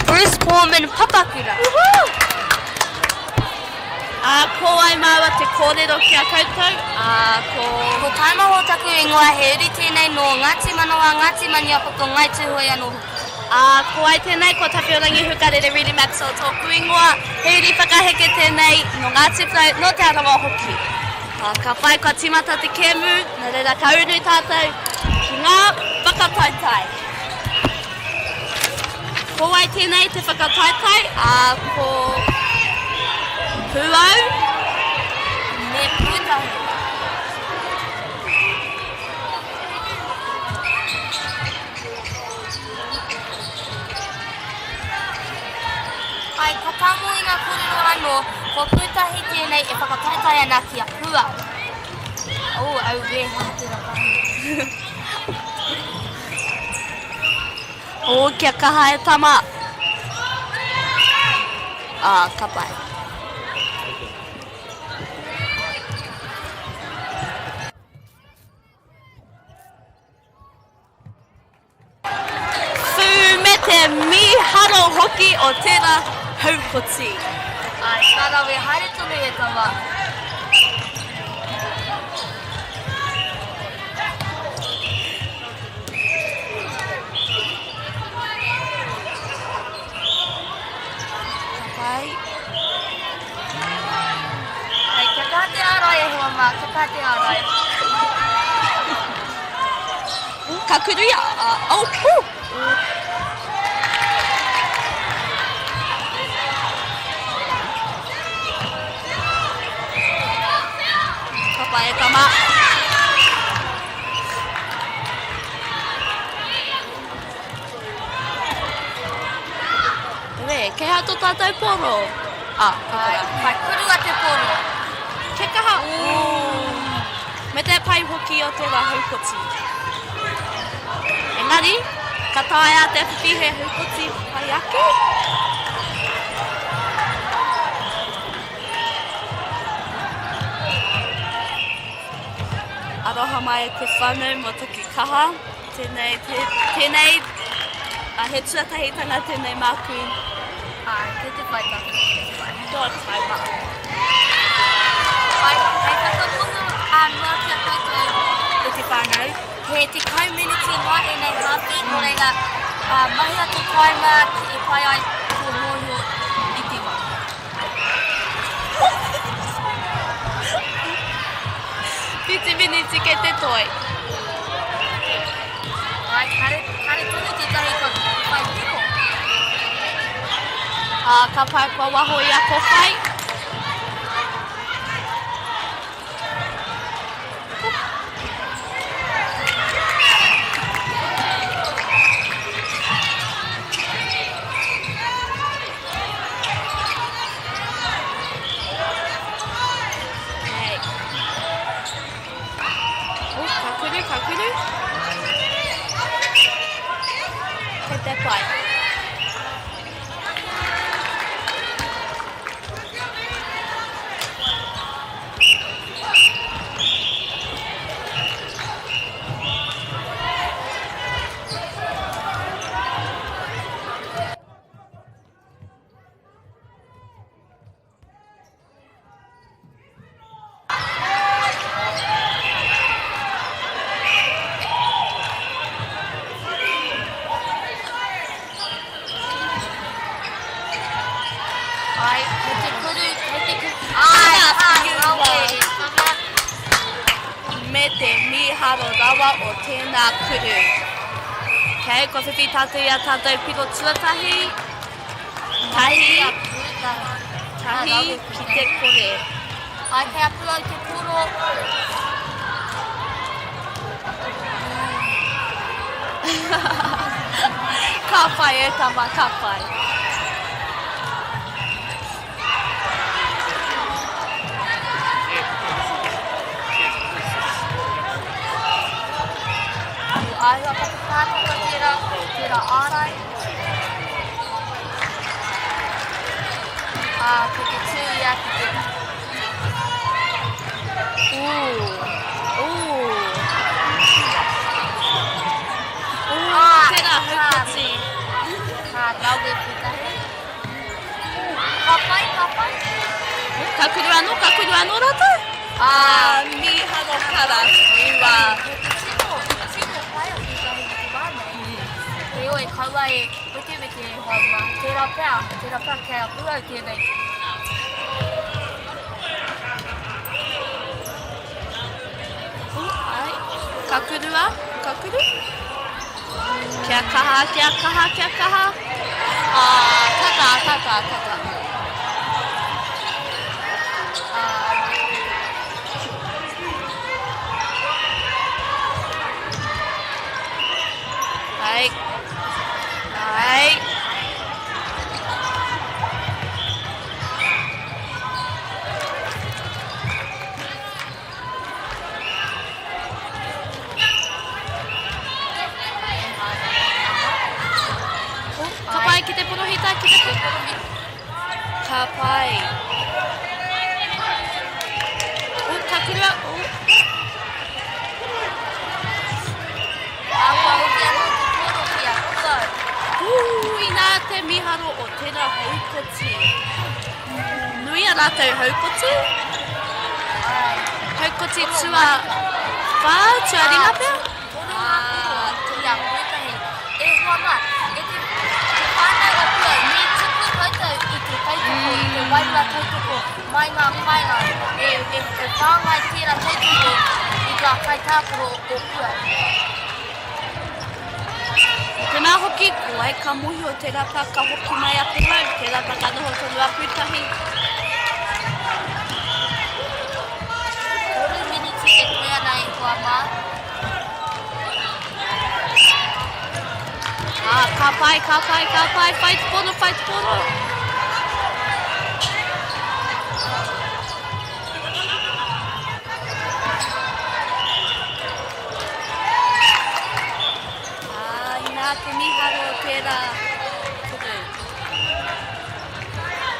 S7: Bruce Foreman Papakura.
S6: Woohoo! Ā, ko wai māua te kōrero ki a koutou, ā, ko.
S7: Ko Taemaho taku ingoa, he uri tēnei nō Ngāti Manawa, Ngāti Maniapoto, Ngāi Tūhoe anō hoki.
S6: Ā, ko wai tēnei, ko Tawhiorangi Hukarere Riri Maxwell tōku ingoa, he uri whakaheke tēnei nō Ngāti Porou, nō Te Arawa hoki. Ā, ka whai kua tīmata te kēmu, nā reira ka uru tātou ki ngā whakataetae. Ko wai tēnei te whakataetae, ā, ko Pūau
S7: me Pūtahi. Ai, ka pāmu i ngā kōrero anō, ko Pūtahi tēnei e whakataetae ana ki a Pūau. Oh, auē, he aha tērā pāmu.
S6: Oh, kia kaha e tama. Ah, ka pai. Whū me te mīharo hoki o tērā haukoti.
S7: Ai, ka rawe haere tonu e tama.
S6: Ka pai.
S7: Ai, kia kaha te ārai e hoa mā, kia kaha te ārai.
S6: Ka kuruia, oh, oh. Ka pai e tama. Re, kei hea tō tātou poro? Ah, ka
S7: Ai, ka kurua te poro.
S6: Kia kaha. Ooh. Me te pai hoki o tērā haukoti. Engari, ka taea te whiwhi he haukoti pai ake? Aroha mai e te whanau mo taku kaha. Tēnei, te, tēnei, a he tuatahitanga tēnei māku.
S7: Ai, kei te whai tātou, kei te whai.
S6: Tō taima.
S7: Ai, hei whakamoho a noa ki a koutou e te whānau, he 10 miniti noa ēnei hāpi, nō reira, mahia tō taima e pai ai tō mōhio i te wā.
S6: Whiti miniti kei te toi.
S7: Ai, kare, kare tonu tētahi kua whai piro.
S6: Ā, ka pai kua waho i a Kowhai. Hey. Oh, ka kuru, ka kuru. Kei te pai.
S7: Ai, kei te kuru, kei te kuru. Ai, ai, rawe e tama.
S6: Me te mīharo rawa o tēnā kuru. Okay, kua whiwhi tātou i a tātou piro tuatahi. Tahi, tahi ki te kore.
S7: Ai, kei a Puau te poro.
S6: Ka pai e tama, ka pai.
S7: Āhua whakapātata tērā, tērā ārai. Ā, kei te tū ia ki te
S6: Ooh. Ooh. Ooh, ah, tērā haukoti.
S7: Ka rawe pūtahi. Ka pai, ka pai.
S6: Ka kuru anō, ka kuru anō rātou? Ah, mīharo kara, ua.
S7: He te tino, tino pai o pūtahi i te wā nei. Heoi, kaua e wetewete e hoa mā. Tērā pea, tērā pea kei a Pūau tēnei.
S6: Oh, ai. Ka kurua, ka kuru. Kia kaha, kia kaha, kia kaha. Ah, tata, tata, tata. Ah. Ai. Ai. Ka pai ki te porohita, ki te porohita. Ka pai. Oh, ka kurua. Oh.
S7: Ā, kua hoki anō te kōrero ki a koutou.
S6: Ooh, inā te miharo o tera haukoti. Nui a rātou haukoti.
S7: Āe.
S6: Haukoti tua whā, tua rima pea?
S7: Toru ngā koro ki a Koetahi. E hoa mā, e te, te whānau o Puau, me tuku koutou i te tautoko, i te wairua tautoko mai ngā kāinga, e, e, e whāngai tērā tautoko i ngā kaitākaro o Puau.
S6: Tēnā hoki, ko wai ka mōhio, tērā pea ka hoki mai a Puau, tērā pea ka noho tonu a Pūtahi.
S7: 3 miniti e toe ana e hoa mā.
S6: Ah, ka pai, ka pai, ka pai, whai te pono, whai te pono. Ah, inā te miharo o tērā turu.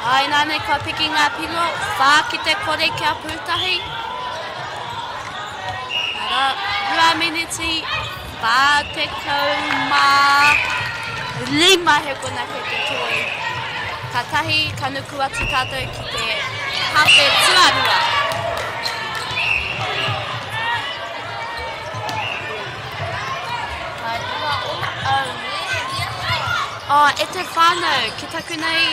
S6: Ah, inā nei kua piki ngā piro, whā ki te kore kia pūtahi. Arā, rua miniti, 45 hekona kei te toi. Katahi ka nuku atu tātou ki te hape tuarua. Oh, e te whānau, ki taku nei,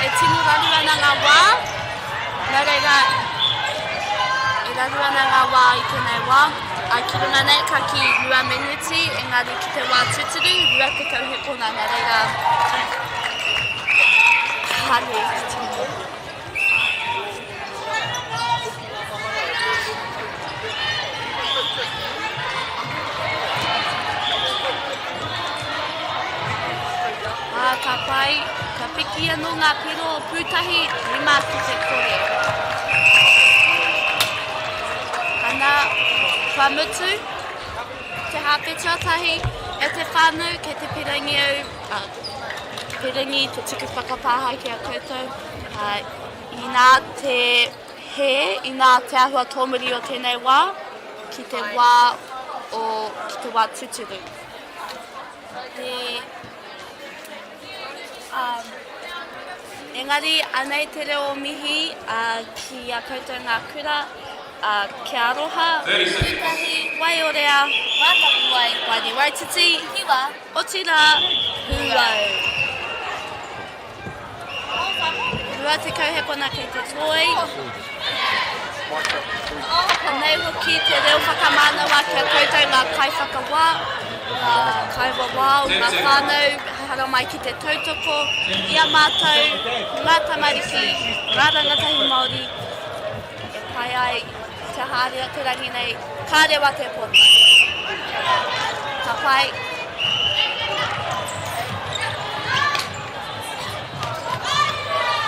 S6: e tino raru ana ngā wā, nā reira, e raru ana ngā wā i tēnei wā. A ki runga nei, ka ki rua meneti, engari ki te wā tūturu, 20 hekona, nā reira, haere ki tino. Ā, ka pai, ka piki anō ngā piro o Pūtahi, 5 ki te kore. Ana, kua mutu te hāpe tuatahi e te whānau kei te pirangi au, ā, pirangi te tuku whakapāha ki a koutou, ā, inā te hē, inā te āhua tōmuri o tēnei wā ki te wā o, ki te wā tūturu. Te, um, engari, anei te reo o mihi uh, ki a koutou ngā kura, uh, kia aroha,
S7: Pūtahi,
S6: Waiorea,
S7: Ngā Tapuwae,
S6: Waini Waititi,
S7: Hiwa,
S6: otirā, Pūau. 20 hekona kei te toi. Anei hoki te reo whakamānawa ki a koutou ngā kaiwhakawā, ngā kaiwawao, ngā whānau haramai ki te tautoko i a mātou, ngā tamariki, ngā rangatahi Māori e pai ai te haere o te rangi nei, ka rewa te pōtae. Ka pai.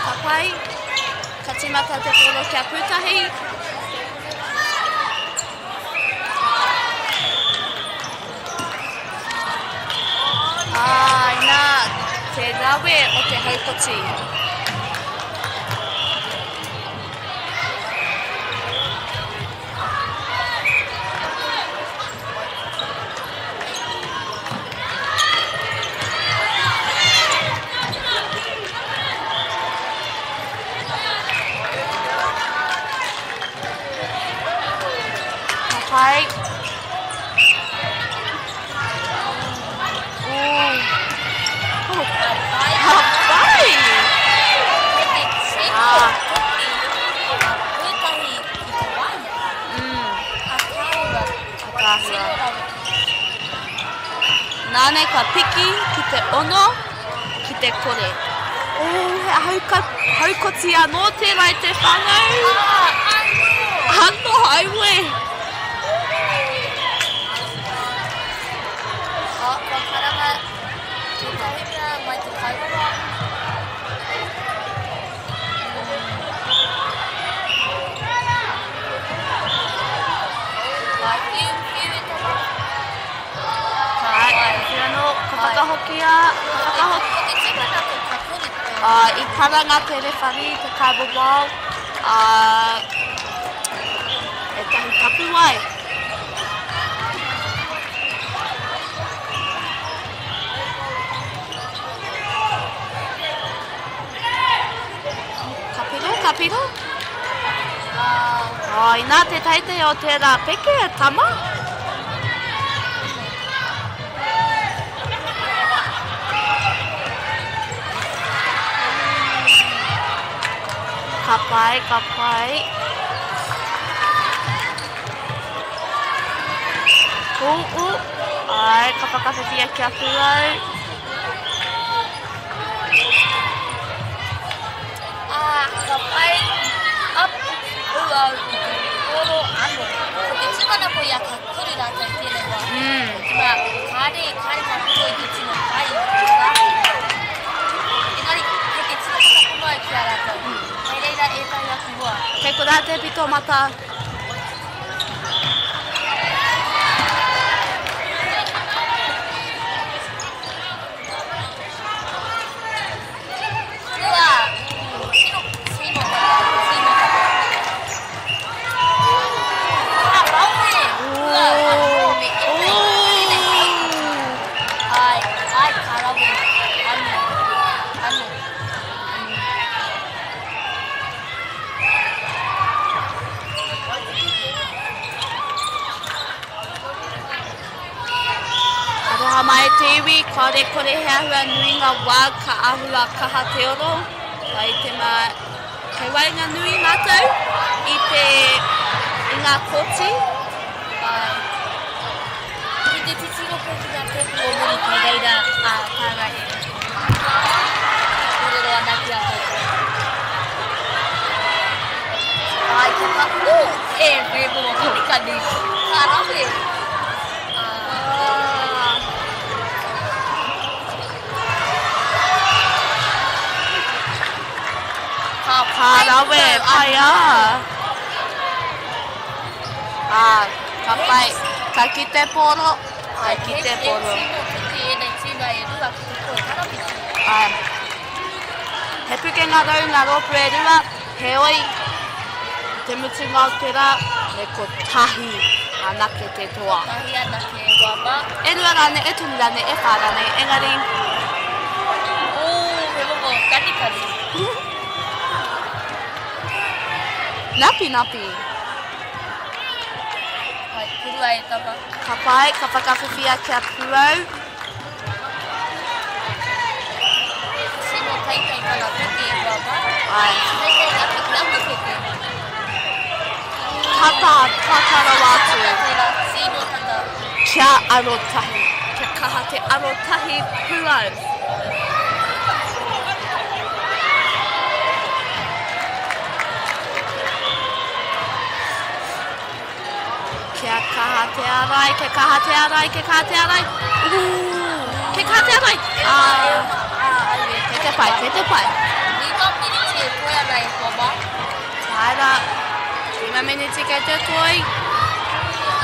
S6: Ka pai, ka tīmata te pōro kia pūtahi. Ā, inā, te rawe o te haukoti. ki te ono, ki te kore. Oh, he hauka, haukoti anō tērā i te whānau. Anō, aue.
S7: Oh, kua karanga tētahi mea mai te kaiwawa. Ai, whiu, whiu e tama.
S6: Ai, whiu anō, ka whakahokia, ka whakahokia.
S7: Ko te tūmanako ka toru te.
S6: Uh, i karanga te rewharī, te kaiwawao, uh, ētahi tapuwae. Ka piro, ka piro. Oh, inā te teitei o tērā peke, e tama. Ka pai, ka pai. Ū, ū. Ai, ka whakawhiwhia ki a Pūau.
S7: Ā, ka pai a Pūau i te pōro anō. Ko te tūmanako ia ka toru rātou i tēnei wā. Mm. Te mea, kāre, kāre ngā pūau i te tino pai i te rā. Engari, kei te tino whakapono au ki a rātou. Mm. Kei reira ētahi aku hoa.
S6: Kei konā te pito mata. Aroha mai e te iwi, kāore kore he āhua nui ngā wā ka āhua kaha te oro, kai te mā, kei waenganui mātou i te, i ngā kōti.
S7: Āe. Ki te titiro koe ki ngā kēpu o muri kei reira a Tara e kōrero ana ki a koutou. Āe, kia ka, ū, e, me momo kanikani, ka rawe.
S6: Ka Ka rawe, pai ā. Ā, ka pai, ka kite pōro, ka kite pōro.
S7: He tino kite ēnei tīma e rua ki te toi karapiti.
S6: Āe. He pukenga rau ngā rōpū e rua, heoi, i te mutunga o te rā, me kotahi anake te toa.
S7: Kotahi anake, wā mā.
S6: E rua rānei, e toru rānei, e whā rānei, engari.
S7: Ooh, he momo kanikani.
S6: Napi, napi.
S7: Pai, purua e tama.
S6: Ka pai, ka whakawhiwhia kia purau.
S7: Tino teitei tana peke e hoa mā.
S6: Ai.
S7: Teitei ake ki aku peke.
S6: Tata, tata rawa atu.
S7: Tata tērā, tino tata.
S6: Kia arotahi. Kia kaha te arotahi pūau. Kia kaha te arai, kia kaha te arai, kia kaha te arai. Ooh, kia kaha te arai. Ah, kei te pai, kei te pai.
S7: Rima miniti e toe ana e hoa mā.
S6: Taera, rima miniti kei te toi.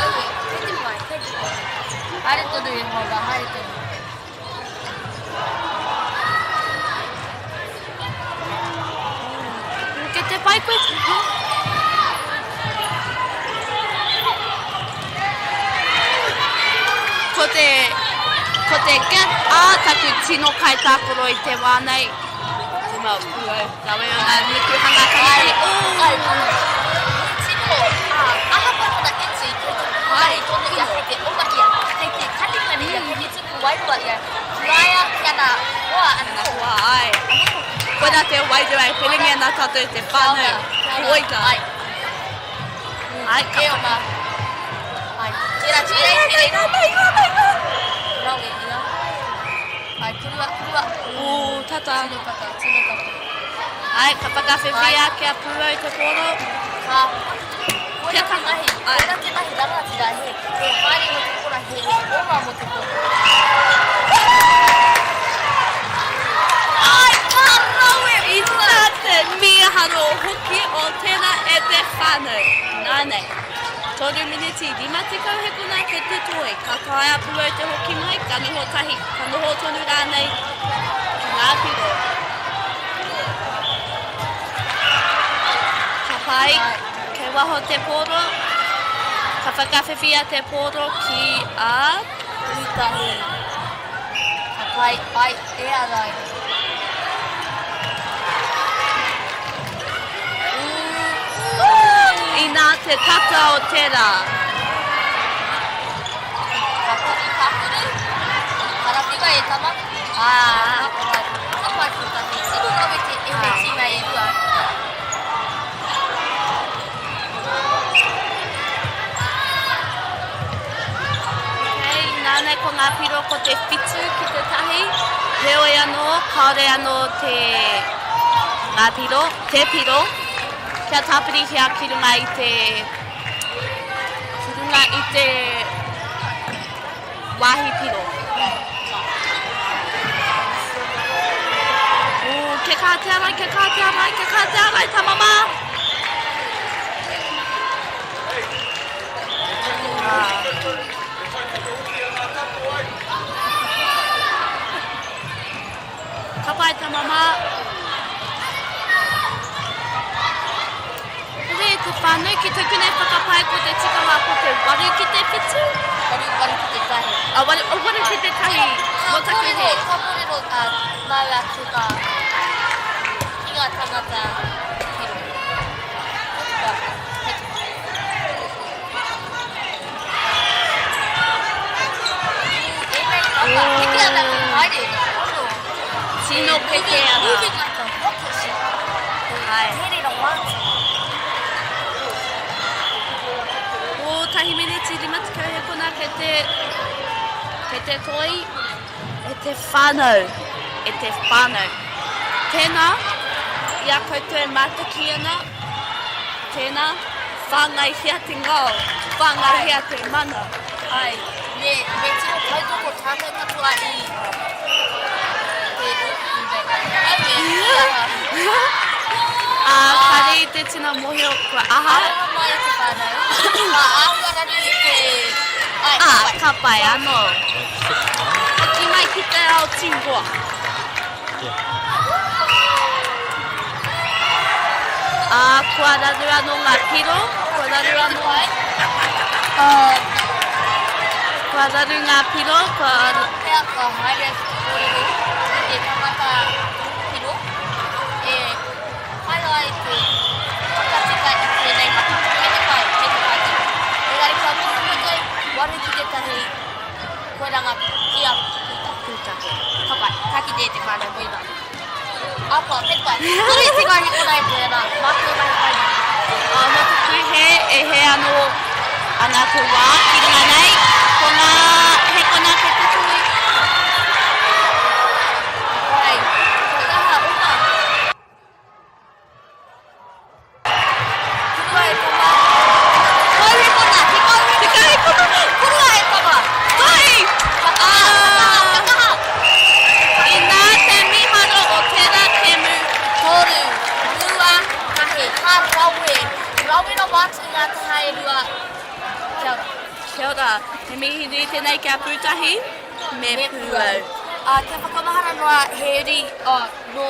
S7: Aue, kei te pai, kei te pai. Haere tonu e hoa mā, haere tonu.
S6: Kei te pai koe? Ko te, ko te get a taku tino kaitākaro i te wā nei. Te mau pūau, rawe o ngā nukuhanga kanikani.
S7: Ai, ai, tino, ahakoa tana iti, kei te pai tonu ia, kei te oma ia, kei te kanikani ia, kei te tuku wairua ia, ki a ia, ki ana hoa anō.
S6: Hoa, ai. Koina te wairua e whiringi ana tātou te whānau. Koina.
S7: Ai.
S6: Ai, ka
S7: E oma. Ai. Tērā, tērā, tērā. Rawe ia. Ai, kurua, kurua.
S6: Ū, tata.
S7: Tino tata, tino tata.
S6: Ai, ka whakawhiwhia kia pūau te pōro.
S7: Ka, koira te mahi, koira te mahi rangatira, he, he haere mo te kora, he, he oma mo te kora.
S6: Ai, ka rawe! I tā te mīharo hoki o tēnā e te whānau. Nānei. 3 miniti 50 hekona kei te toe. Ka taea pūau te hoki mai, ka noho tahi, ka noho tonu rānei ki ngā piro. Ka pai, kei waho te pōro, ka whakawhiwhia te pōro ki a
S7: Pūtahi. Ka pai, ai, e arai.
S6: Inā te tata o tērā.
S7: Ka puru, ka puru. Karawhiua e tama. Ā, ka pai pūtahi. Tino rawe te ēnei tīma e rua.
S6: Okay, nānei ko ngā piro ko te whitu ki te tahi. Heoi anō, kāore anō te ngā piro, te piro, kia tāpirihia ki runga i te, ki runga i te wāhi piro. Ooh, kia kaha te arai, kia kaha te arai, kia kaha te arai, tama mā! Ka pai tama mā. Re, te whānau ki taku nei whakapae ko te tikanga ko te waru ki te whitu.
S7: Waru, waru ki te tahi.
S6: A, waru, oh, waru ki te tahi.
S7: Ka kōrero, ka kōrero uh, māua ki ngā, ki ngā tangata piro. Ka tika.
S6: Tino peke ana. O tahi miniti 50 he kona kei te, kei te toi. E te whānau, e te whānau. Tēnā, i a koutou e mātaki ana, tēnā, whāngaihia te ngao, whāngaihia te mana.
S7: Āe, me, me tino tautoko tātou katoa i te rōpū nei. Aue, i aha.
S6: Ā, kāre i te tino mōhio kua aha.
S7: Aroha mai e te whānau. Ka āhua raru te, āe, ka
S6: Ā,
S7: pai.
S6: ka pai anō. Hoki mai ki te ao tūroa. Ā, kua raru anō ngā piro, kua raru anō. Kua raru ngā piro, kua.
S7: Pea ka haere atu te kōrero ki te tangata piro e pai ai te whakatika i tēnei mahi. Kei te pai, kei te pai tēnei. Engari kua mutu koutou, waru ki te tahi, Koira nga ki a Pūtake. Ka pai, ka kite e te whanau mo ina. Akoa, kei te pai. Kore i tika he kona e toe ana, māku e mahi pai nei.
S6: Oh, no te kuhe e he ano ana te wā ki runga nei, ko ngā he kona kei te toi.
S7: Pai, ko taha oma. Kurua e tama. Kau he kona, he kau he kona. He kau he kona. Kurua e tama.
S6: Toi!
S7: Ka kaha, ka kaha, ka kaha.
S6: Inā te miharo o tērā kēmu.
S7: Toru, rua, tahi, ka rawe. Rawe rawa atu ngā taha e rua. Kia ora.
S6: Kia ora. He mihi nui tēnei ki a Pūtahi me Pūau.
S7: Ā, kia whakamahara noa he uri, ā, nō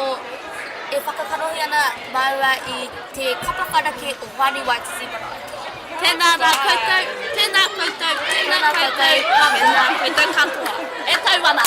S7: E whakakanohi ana māua i te kapa whanake o Hoani Waititi Marae.
S6: Tēnā rā koutou, tēnā koutou, tēnā koutou, tēnā koutou katoa. E tau ana.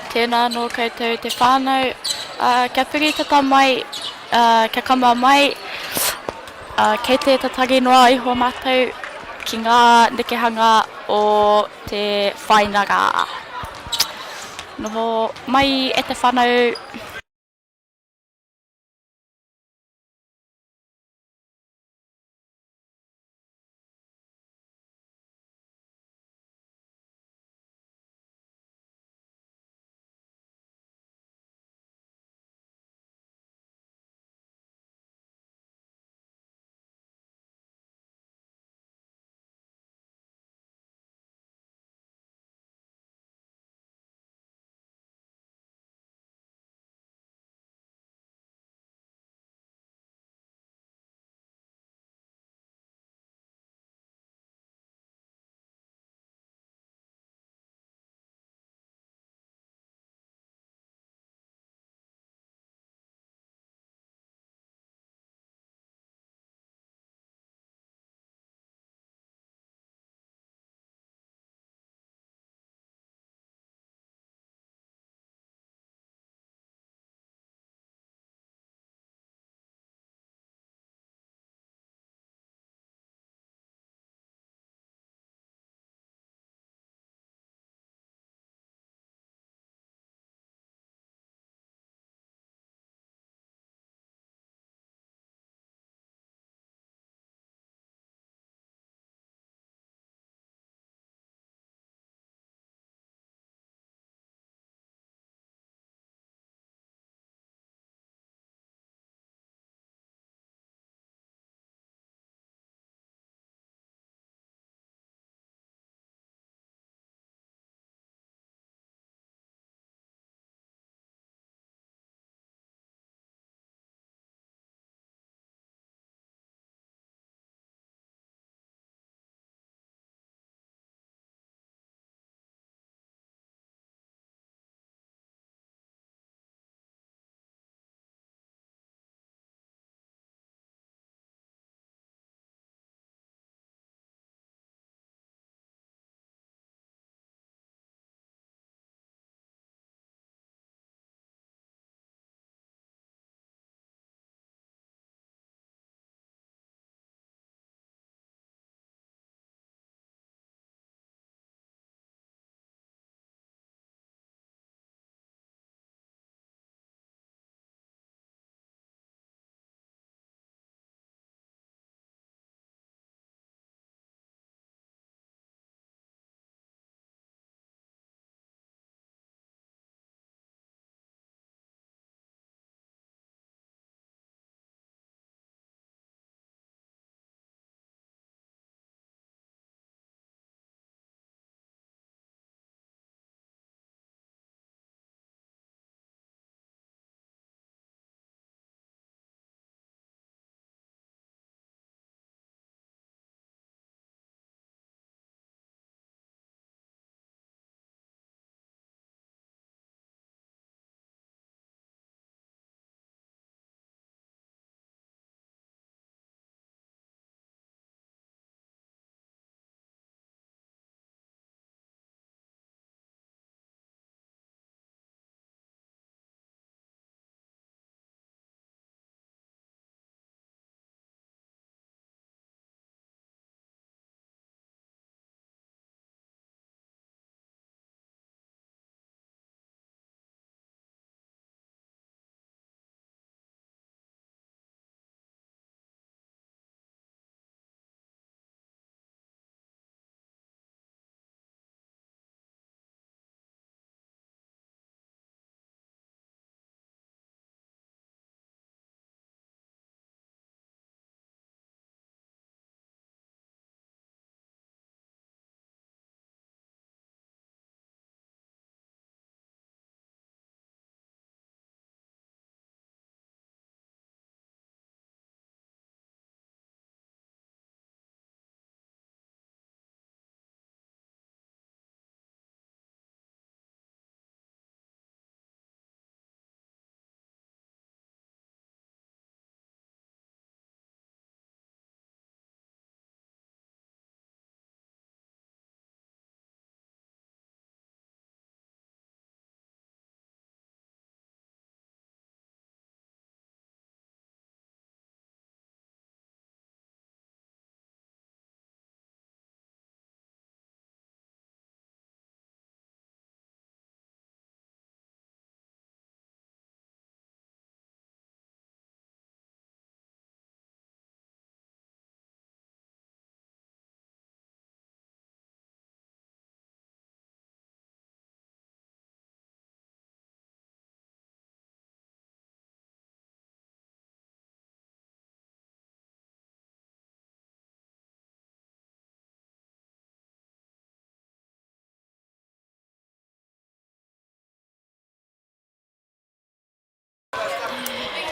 S6: Tēnā anō koutou te whānau. Kia piri tata mai, kia kama mai, kei te tatari noa iho mātou ki ngā nekehanga o te whainga rā. Noho mai e te whānau.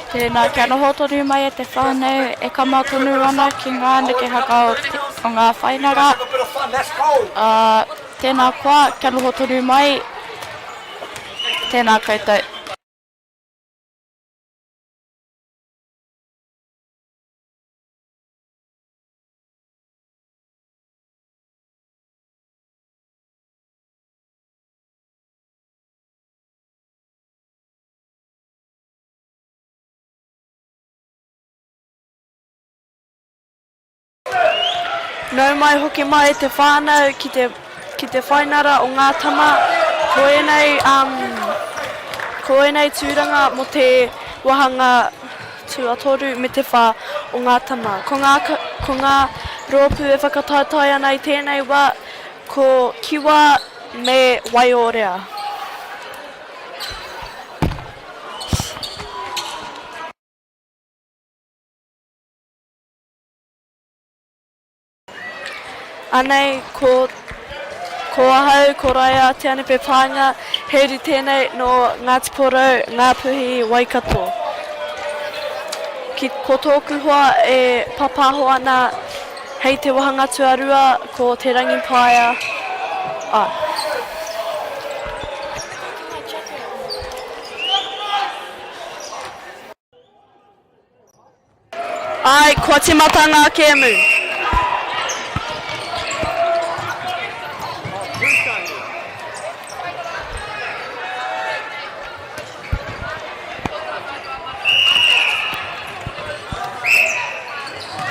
S8: Tēnā, kia noho tonu mai e te whānau e kama tonu ana ki ngā nekehanga o, te, o ngā whainara. Ā, tēnā koa, kia noho tonu mai. Tēnā koutou.
S6: Nau mai hoki mai te whānau ki te, ki te whainara o ngā tama. Ko ēnei, um, ko ēnei tūranga mō te wāhanga tuatoru me te whā o ngā tama. Ko ngā, ko ngā rōpū e whakataetae ana i tēnei wā, ko Kiwa me Waiorea. Anei, ko, ko ahau, ko Raia Te Anepe Paenga, he uri tēnei nō Ngāti Porou, Ngāpuhi, Waikato. Ki, ko tōku hoa e papaho ana hei te wahanga tuarua ko Te Rangipaea, ā.
S8: Āe, kua tīmata ngā kēmu.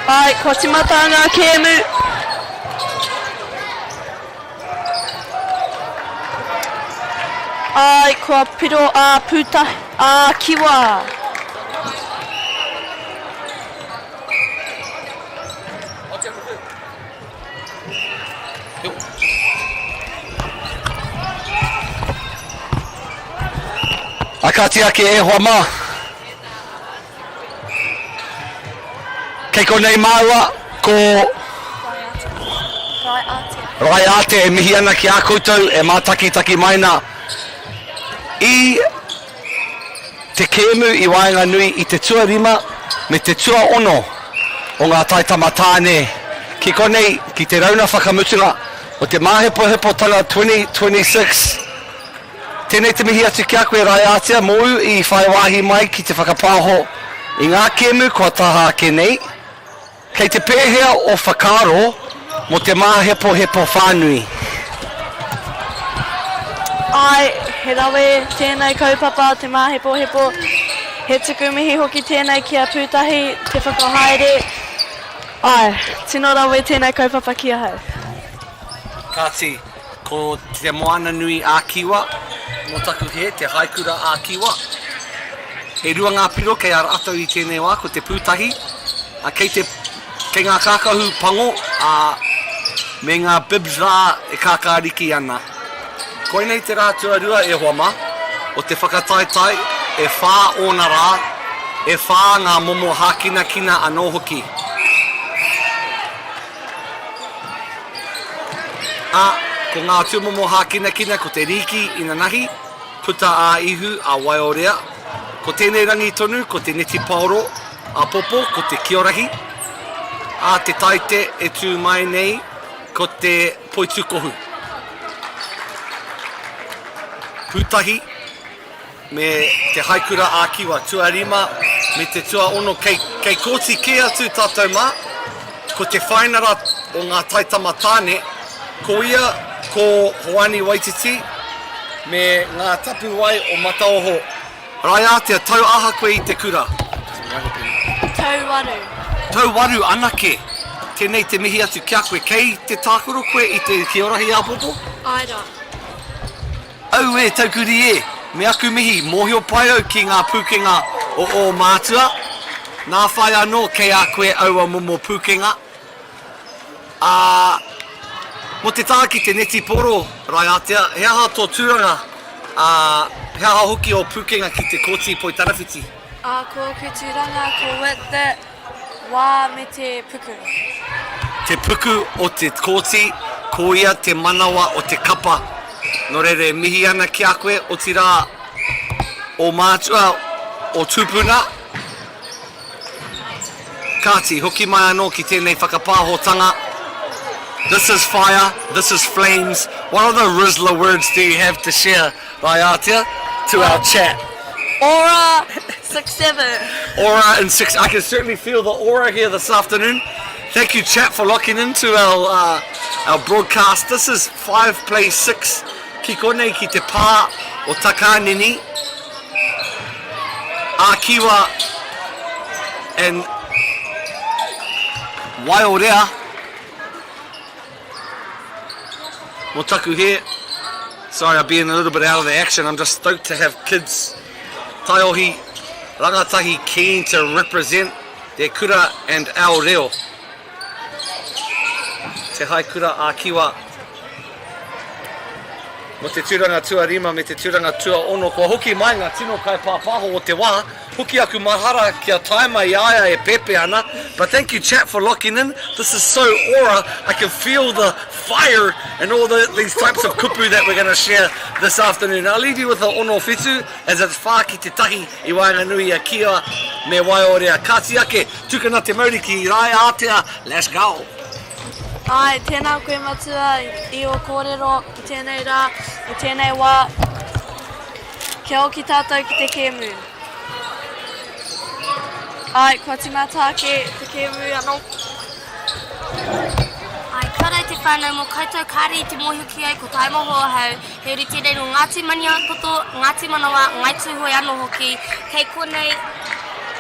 S8: Āe, kua tīmata ngā kēmu.
S6: Āe, kua piro a Pūtahi, a Kiwa.
S9: A kāti ake e hoa mā. Kei konei māua ko Raiātea e mihi ana ki a koutou e mātakitaki mai nā i te kēmu i waenganui i te tuarima me te tuaono o ngā taitama tāne ki konei ki te rauna whakamutunga o te Māhepohepotanga 2026. Tēnei te mihi atu ki a koe Raiātea mōu i whai wāhi mai ki te whakapāho i ngā kēmu kua taha ake nei. Kei te pēhea o whakaaro mō te māhepohepo whānui?
S6: Āe, he rawe tēnei kaupapa te māhepohepo. He tuku mihi hoki tēnei ki a Pūtahi te whakahaere. Āe, tino rawe tēnei kaupapa ki ahau.
S9: Kāti, ko Te Moananui ā-Kiwa, mō taku hē, te Haekura ā-Kiwa. E rua ngā piro kei a rātou i tēnei wā, ko te pūtahi, ā, kei te, kei ngā kākahu pango, ā, me ngā bibs rā e kākāriki ana. Koinei te rā tuarua e hoa mā, o te whakataetae, e whā ōna rā, e whā ngā momo hākinakina anō hoki. Ā, ko ngā tūmomo hākinakina ko te rīki inanahi, puta ā-ihu, ā-waiorea. Ko tēnei rangi tonu ko te netipaoro, āpōpō ko te kiorahi, ā, te taite e tū mai nei ko te poitūkohu. Pūtahi. me te Haikura ā-Kiwa tuarima me te tuaono kei, kei kōti kē atu tātou mā, ko te whainara o ngā taitama tāne, ko ia ko Hoani Waititi me ngā tapuwae o Mataoho. Raiātea, tau aha koe i te kura?
S6: Tau waru.
S9: Tau waru anake. Tēnei te mihi atu ki a koe. Kei te tākaro koe i te kiorahi āpōpō?
S6: Āe rā.
S9: Auē, taukuri e! Me aku mihi, mōhio pai au ki ngā pūkenga o ō mātua, nā whai anō kei a koe aua momo pūkenga. Ā, mō te taha ki te netipōro, Raiātea, he aha tō tūranga, ā, he aha hoki ō pūkenga ki te Kōti Poitarawhiti?
S6: Ā, ko ōku tūranga ko Whit Wā me te puku.
S9: Te puku o te kōti, ko ia te manawa o te kapa. Nō reira e mihi ana ki a koe, otirā ō mātua, ō tūpuna. Kāti, hoki mai anō ki tēnei whakapāhotanga. This is fire, this is flames. What other Rizla words do you have to share, Raiatea, to our chat?
S6: Aura 6-7.
S9: Aura and 6. I can certainly feel the aura here this afternoon. Thank you, chat, for locking into our, uh, our broadcast. This is 5 play 6 ki konei ki te pā o Takanini. Ākiwa and Waiorea. Mō taku hē. Sorry, I've been a little bit out of the action. I'm just stoked to have kids taiohi rangatahi keen to represent their kura and our reo. Te Hai Kura a Kiwa. Mo te tūranga tuarima me te tūranga tuaono, kua hoki mai ngā tino kaipāpāho o te wā, hoki aku mahara kia tae mai i a ia e pēpē ana, but thank you chat for locking in, this is so aura, I can feel the fire and all the, these types of kupu that we're going to share this afternoon. I'll leave you with the ono whitu, as it's whā ki te tahi i waenganui i a Kia me Waiorea. Kāti ake, tukuna te mauri ki Raeātea, let's go!
S6: Āe, tēnā koe Matua i ō kōrero i tēnei rā, i tēnei wā. Kia hoki tātou ki te kēmu. Āe, kua tīmata ake te kēmu anō. Āe, kia ora e te whānau mō koutou kāre i te mōhio ki au, ko Taimoho ahau, he uri tēnei nō Ngāti Maniapoto, Ngāti Manawa, Ngāi Tūhoe anō hoki, kei konei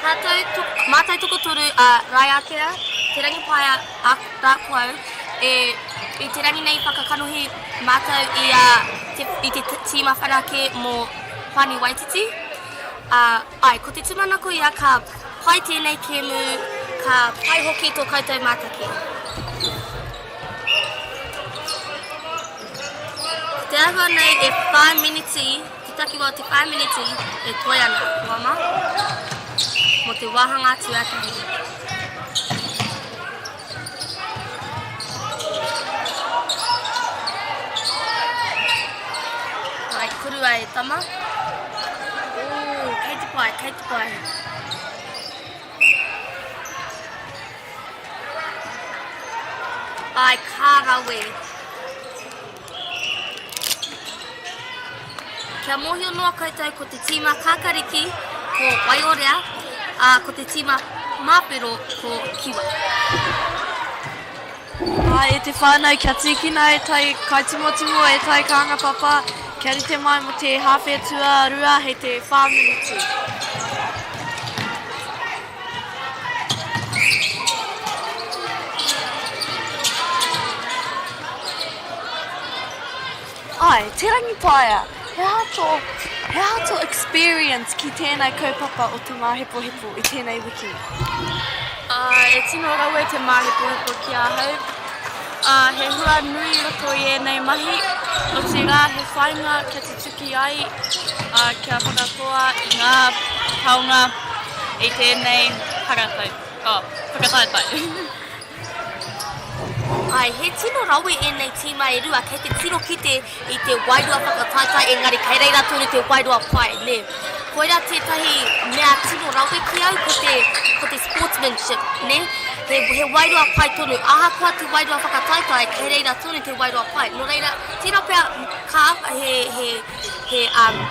S6: tātou, mātou tokotoru a Raiātea, Te Rangipaea, A rā ko au, e, i te rangi nei whakakanohi mātou i a, te, i te tīma whanake mō Pani Waititi. Ā, āe, ko te tūmanako ia ka pai tēnei kēmu, ka pai hoki tō koutou mātaki. Ko te āhua nei e whā miniti, te takiwā o te whā miniti e toe ana, hoa mā, mō te wāhanga tuatahi. Ai, korua e tama. Ooh, kei te pai, kei te pai. Ai, ka rawe. Kia mōhio noa koutou ko te tīma Kakariki ko Waiorea, ā, ko te tīma Māwhero ko Kiwa.
S8: Ā, e te whānau, kia tīkina e tai kaitimotimo, e tai kānga papa, kia rite mai mō te hāwhe tuarua hei te whā miniti. Āe, Te Rangipaea, he aha tō, he aha tō experience ki tēnei kaupapa o te māhepohepo i tēnei wiki?
S10: Āe, e tino rawe te māhepohepo ki ahau. Ā, he hua nui i roto i ēnei mahi, otirā he whāinga kia tutuki ai, ā, kia whakatoa i ngā taonga i tēnei haratau, oh, whakataetae.
S7: Āe, he tino rawe ēnei tīma e rua, kei te tiro kite i te wairua whakataetae engari kei reira tonu te wairua pai, nē. Koirā tētahi mea tino rawe ki au, ko te, ko te sportsmanship, nē. He, he wairua pai tonu, ahakoa te wairua whakataetae, kei reira tonu te wairua pai. Nō reira, tērā pea ka, he, he, he, um,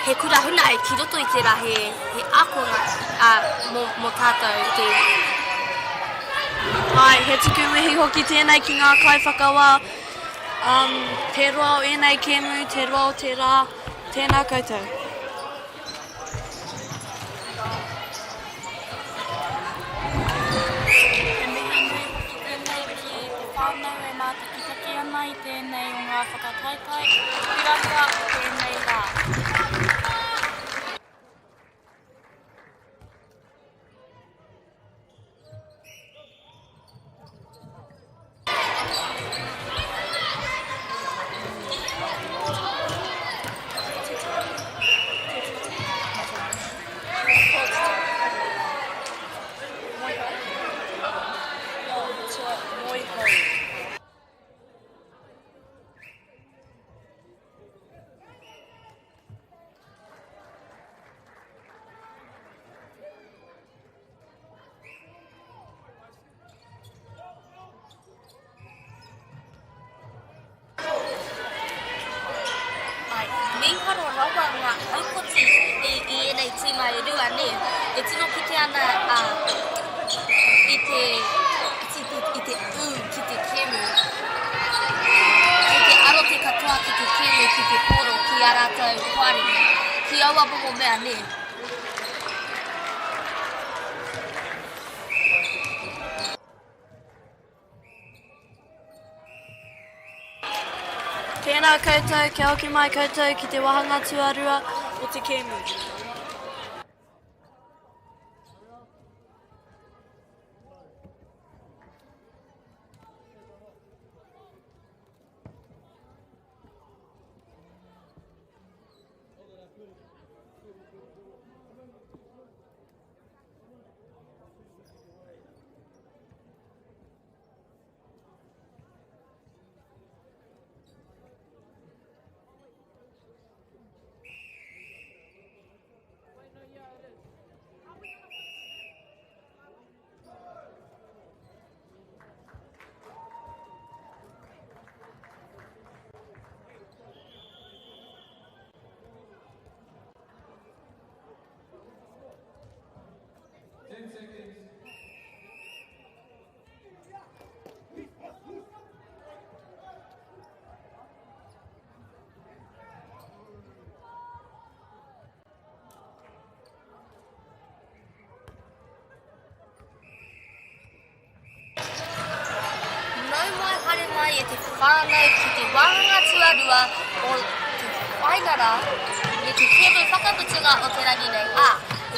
S7: he kura huna ki roto i tērā, he, he ākonga, ā, mō, mō tātou te iwi.
S8: Āe, he tuku mihi hoki tēnei ki ngā kaiwhakawā. Um, te roa o ēnei kēmu, te roa o te rā, tēnā koutou.
S10: He mihi nui hoki tēnei ki te whānau e mātakitaki ana i tēnei o ngā whakataetae hirahira o tēnei rā.
S7: ana a, i te, i te, i te ū ki te kēmu. Kei te aro te katoa ki te kēmu, ki te pōro, ki ā rātou hoariri. Ki aua momo mea, nē.
S10: Tēnā koutou, kia hoki mai koutou ki te wāhanga tuarua o te kēmu.
S1: 10 seconds.
S7: Nau mai haere mai e te whānau ki te wāhanga tuarua o te whainara me te kēmu whakamutunga o te rangi nei, ā,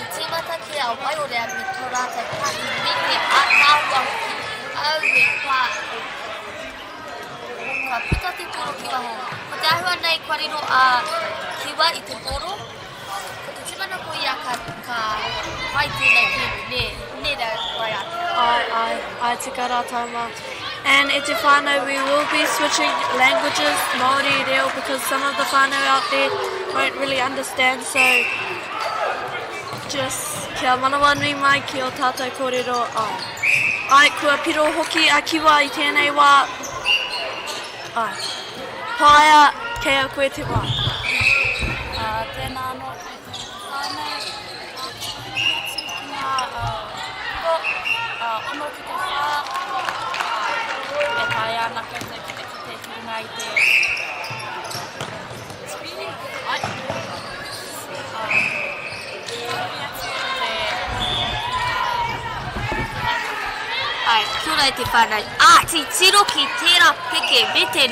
S7: i tīmata ki a Waiorea me tō rātou pahi me te ātaahua hoki, aue kua Ka puta te pōro ki waho. Ko te āhua nei kua riro a Kiwa i te pōro. Ko te tūmanako ia ka, ka pai tēnei kēmu, nē, nē rā Waiātea.
S10: Ai, ai, ai tika rā Tama. And e te whānau, we will be switching languages, Māori reo, because some of the whānau out there won't really understand, so just kia manawanui mai ki o tātou kōrero, ai. Ai, kua piro hoki a Kiwa i tēnei wā, ai. Paea, kei a koe te wā.
S8: Ā, tēnā anō koutou e te whānau, ā, kia hoki atu ki ngā piro, ā, ono ki te whā, ā, e taea ana koutou ki te kite ki runga i te TV, ai, ā, hoki atu ki te, ā,
S7: Ai, kia ora e te whānau. Ā, titiro ki tērā peke me te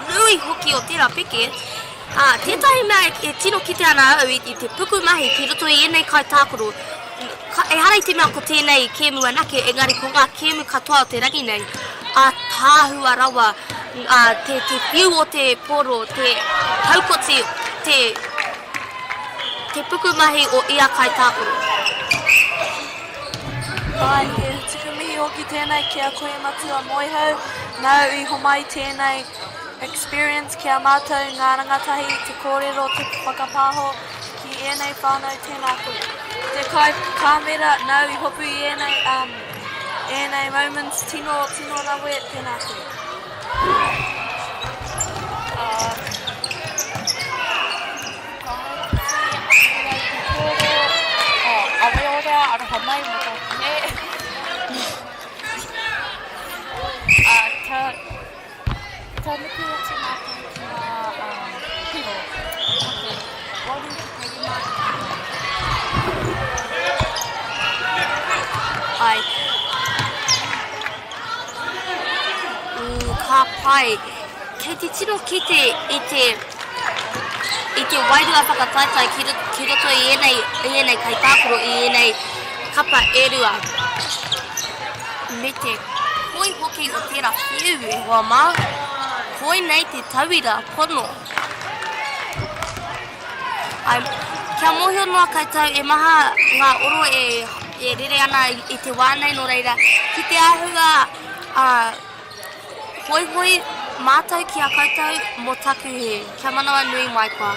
S7: nui hoki o tērā peke. Ā, tētahi mea e, e tino kite ana au i, i te pukumahi ki roto i ēnei kaitākaro, ka, ehara i te mea ko tēnei kēmu anake, engari ko ngā kēmu katoa o te rangi nei, ātaahua rawa, ā, te, te whiu o te pōro, te haukoti, te, te pukumahi o ia kaitākaro.
S10: Āe, he tuku mihi hoki tēnei ki a koe Matua Moehau, nāu i homai tēnei experience ki a mātou ngā rangatahi te kōrero te whakapāho ki ēnei whānau tēnā koe. Te kai kāmera nāu i hopu i ēnei um, ēnei moments tino tino rawe tēnā koe.
S8: Ka haukoti atu au te pōro o Aweorea, aroha mai mo tōku hē. Ā, ka, ka nuku atu mātou ki ngā um, piro o te waru ki te rima i te
S7: Ai. Ū, ka pai. Kei te tino kite i te i te wairua whakataetae ki, ki roto i ēnei, i ēnei kaitākaro, i ēnei kapa e rua. Me te koi hoki o tērā whiu e hoa mā, koinei te tauira pono. Ai, kia mōhio noa koutou e maha ngā oro e, e rere ana i, i te wā nei, nō reira, ki te āhua uh, Hoihoi mātou ki a koutou mō taku hē, kia manawanui mai koa.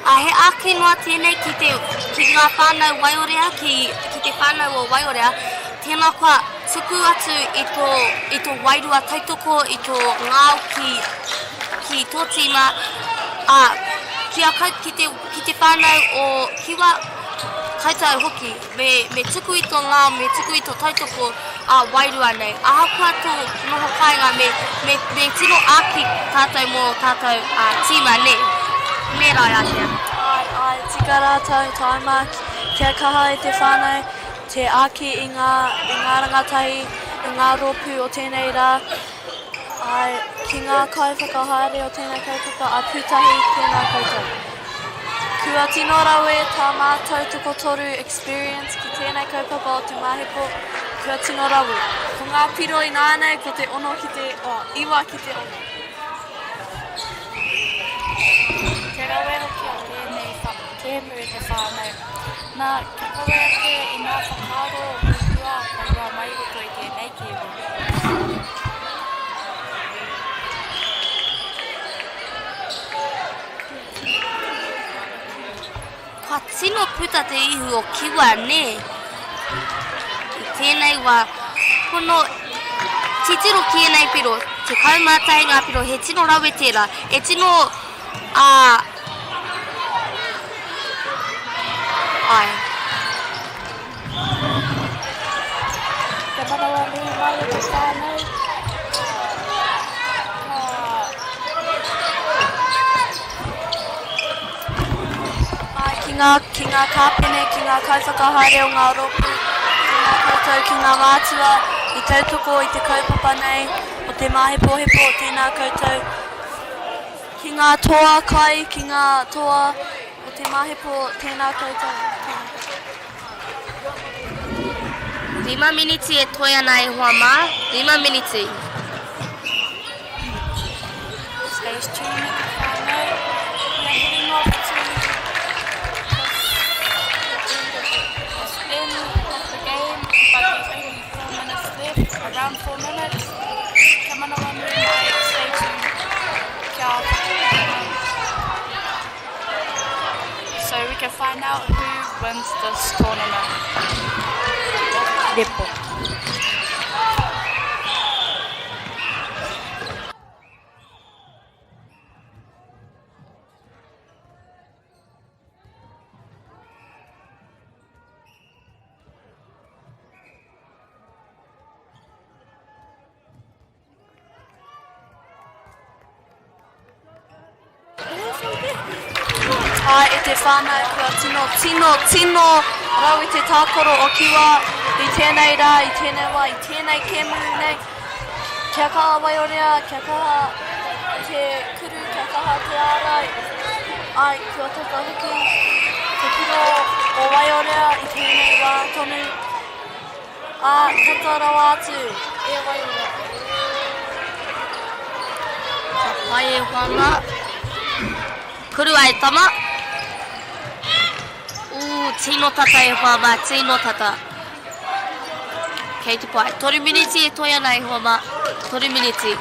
S7: Ā, he āki noa tēnei ki te, ki ngā whānau Waiorea, ki, ki te whānau o Waiorea, tēnā koa tuku atu i tō, i tō wairua tautoko, i tō ngao ki, ki tō tīma, ā, ki a koutou, ki te, ki te whānau o Kiwa. koutou hoki, me, me tuku i tō ngao, me tuku i tō tautoko ā wairua nei. Ahakoa tō noho kāinga, me, me, me tino āki tātou mō tātou ā, tīma, nē? Nē rā, Rātea?
S10: Āe, āe, tika rā tāu taima, kia kaha e te whānau te āki i ngā, i ngā rangatahi, i ngā rōpū o tēnei rā, āe, ki ngā kaiwhakahaere o tēnei kaupapa a Pūtahi, tēnā koutou. Kua tino rawe tā mātou tokotoru experience ki tēnei kaupapa o te Māhepo, kua tino rawe. Ko ngā piro ināianei ko te ono ki te, oh, iwa ki te ono.
S8: Te rawe hoki o tēnei kēmu e te whānau. Nā, kia kawe ake i ngā whakaaro huhua ka hua mai i roto i tēnei kēmu.
S7: Kua tino puta te ihu o Kiwa, nē? I tēnei wā, pono, titiro ki ēnei piro, 11 ngā piro, he tino rawe tērā, e tino, ā, āe.
S8: Kia manawanui mai e te whānau, ka.
S10: Āe, ki ngā, ki ngā kāpene, ki ngā kaiwhakahaere o ngā rōpū, tēnā koutou ki ngā mātua i tautoko i te kaupapa nei o te māhepohepo, tēnā koutou ki ngā toa kai, ki ngā toa o te māhepo, tēnā koutou, tēnā koutou.
S7: Rima miniti e toe ana e hoa mā, rima miniti.
S8: Stay tuned e te whānau. We are heading off to this end of the game, but there's only 4 minutes left, around 4 minutes. Kia manawanui mai, stay tuned. Kia whakapakana. So we can find out who wins this tournament.
S6: Repo.
S10: Āe e te whānau kua tino, tino, tino rawe te tākaro o Kiwa i tēnei rā, i tēnei wā, i tēnei kēmu nei. Kia kaha Waiorea, kia kaha te kuru, kia kaha te ārai. Āe, kua tata hoki te piro o Waiorea i tēnei wā tonu. Ā, tata rawa atu, e Waiorea.
S7: Ka pai e hoa mā. Kurua e tama. Ū, tino tata e hoa mā, tino tata. Kei te pai. Toru miniti e toe ana e hoa mā. Toru miniti.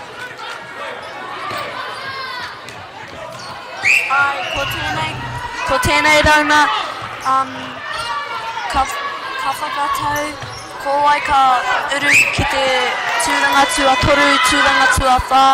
S10: Āe, ko tēnei, ko tēnei rauna, um, ka, ka whakatau ko wai ka uru ki te tūranga tuatoru, tūranga tuawhā.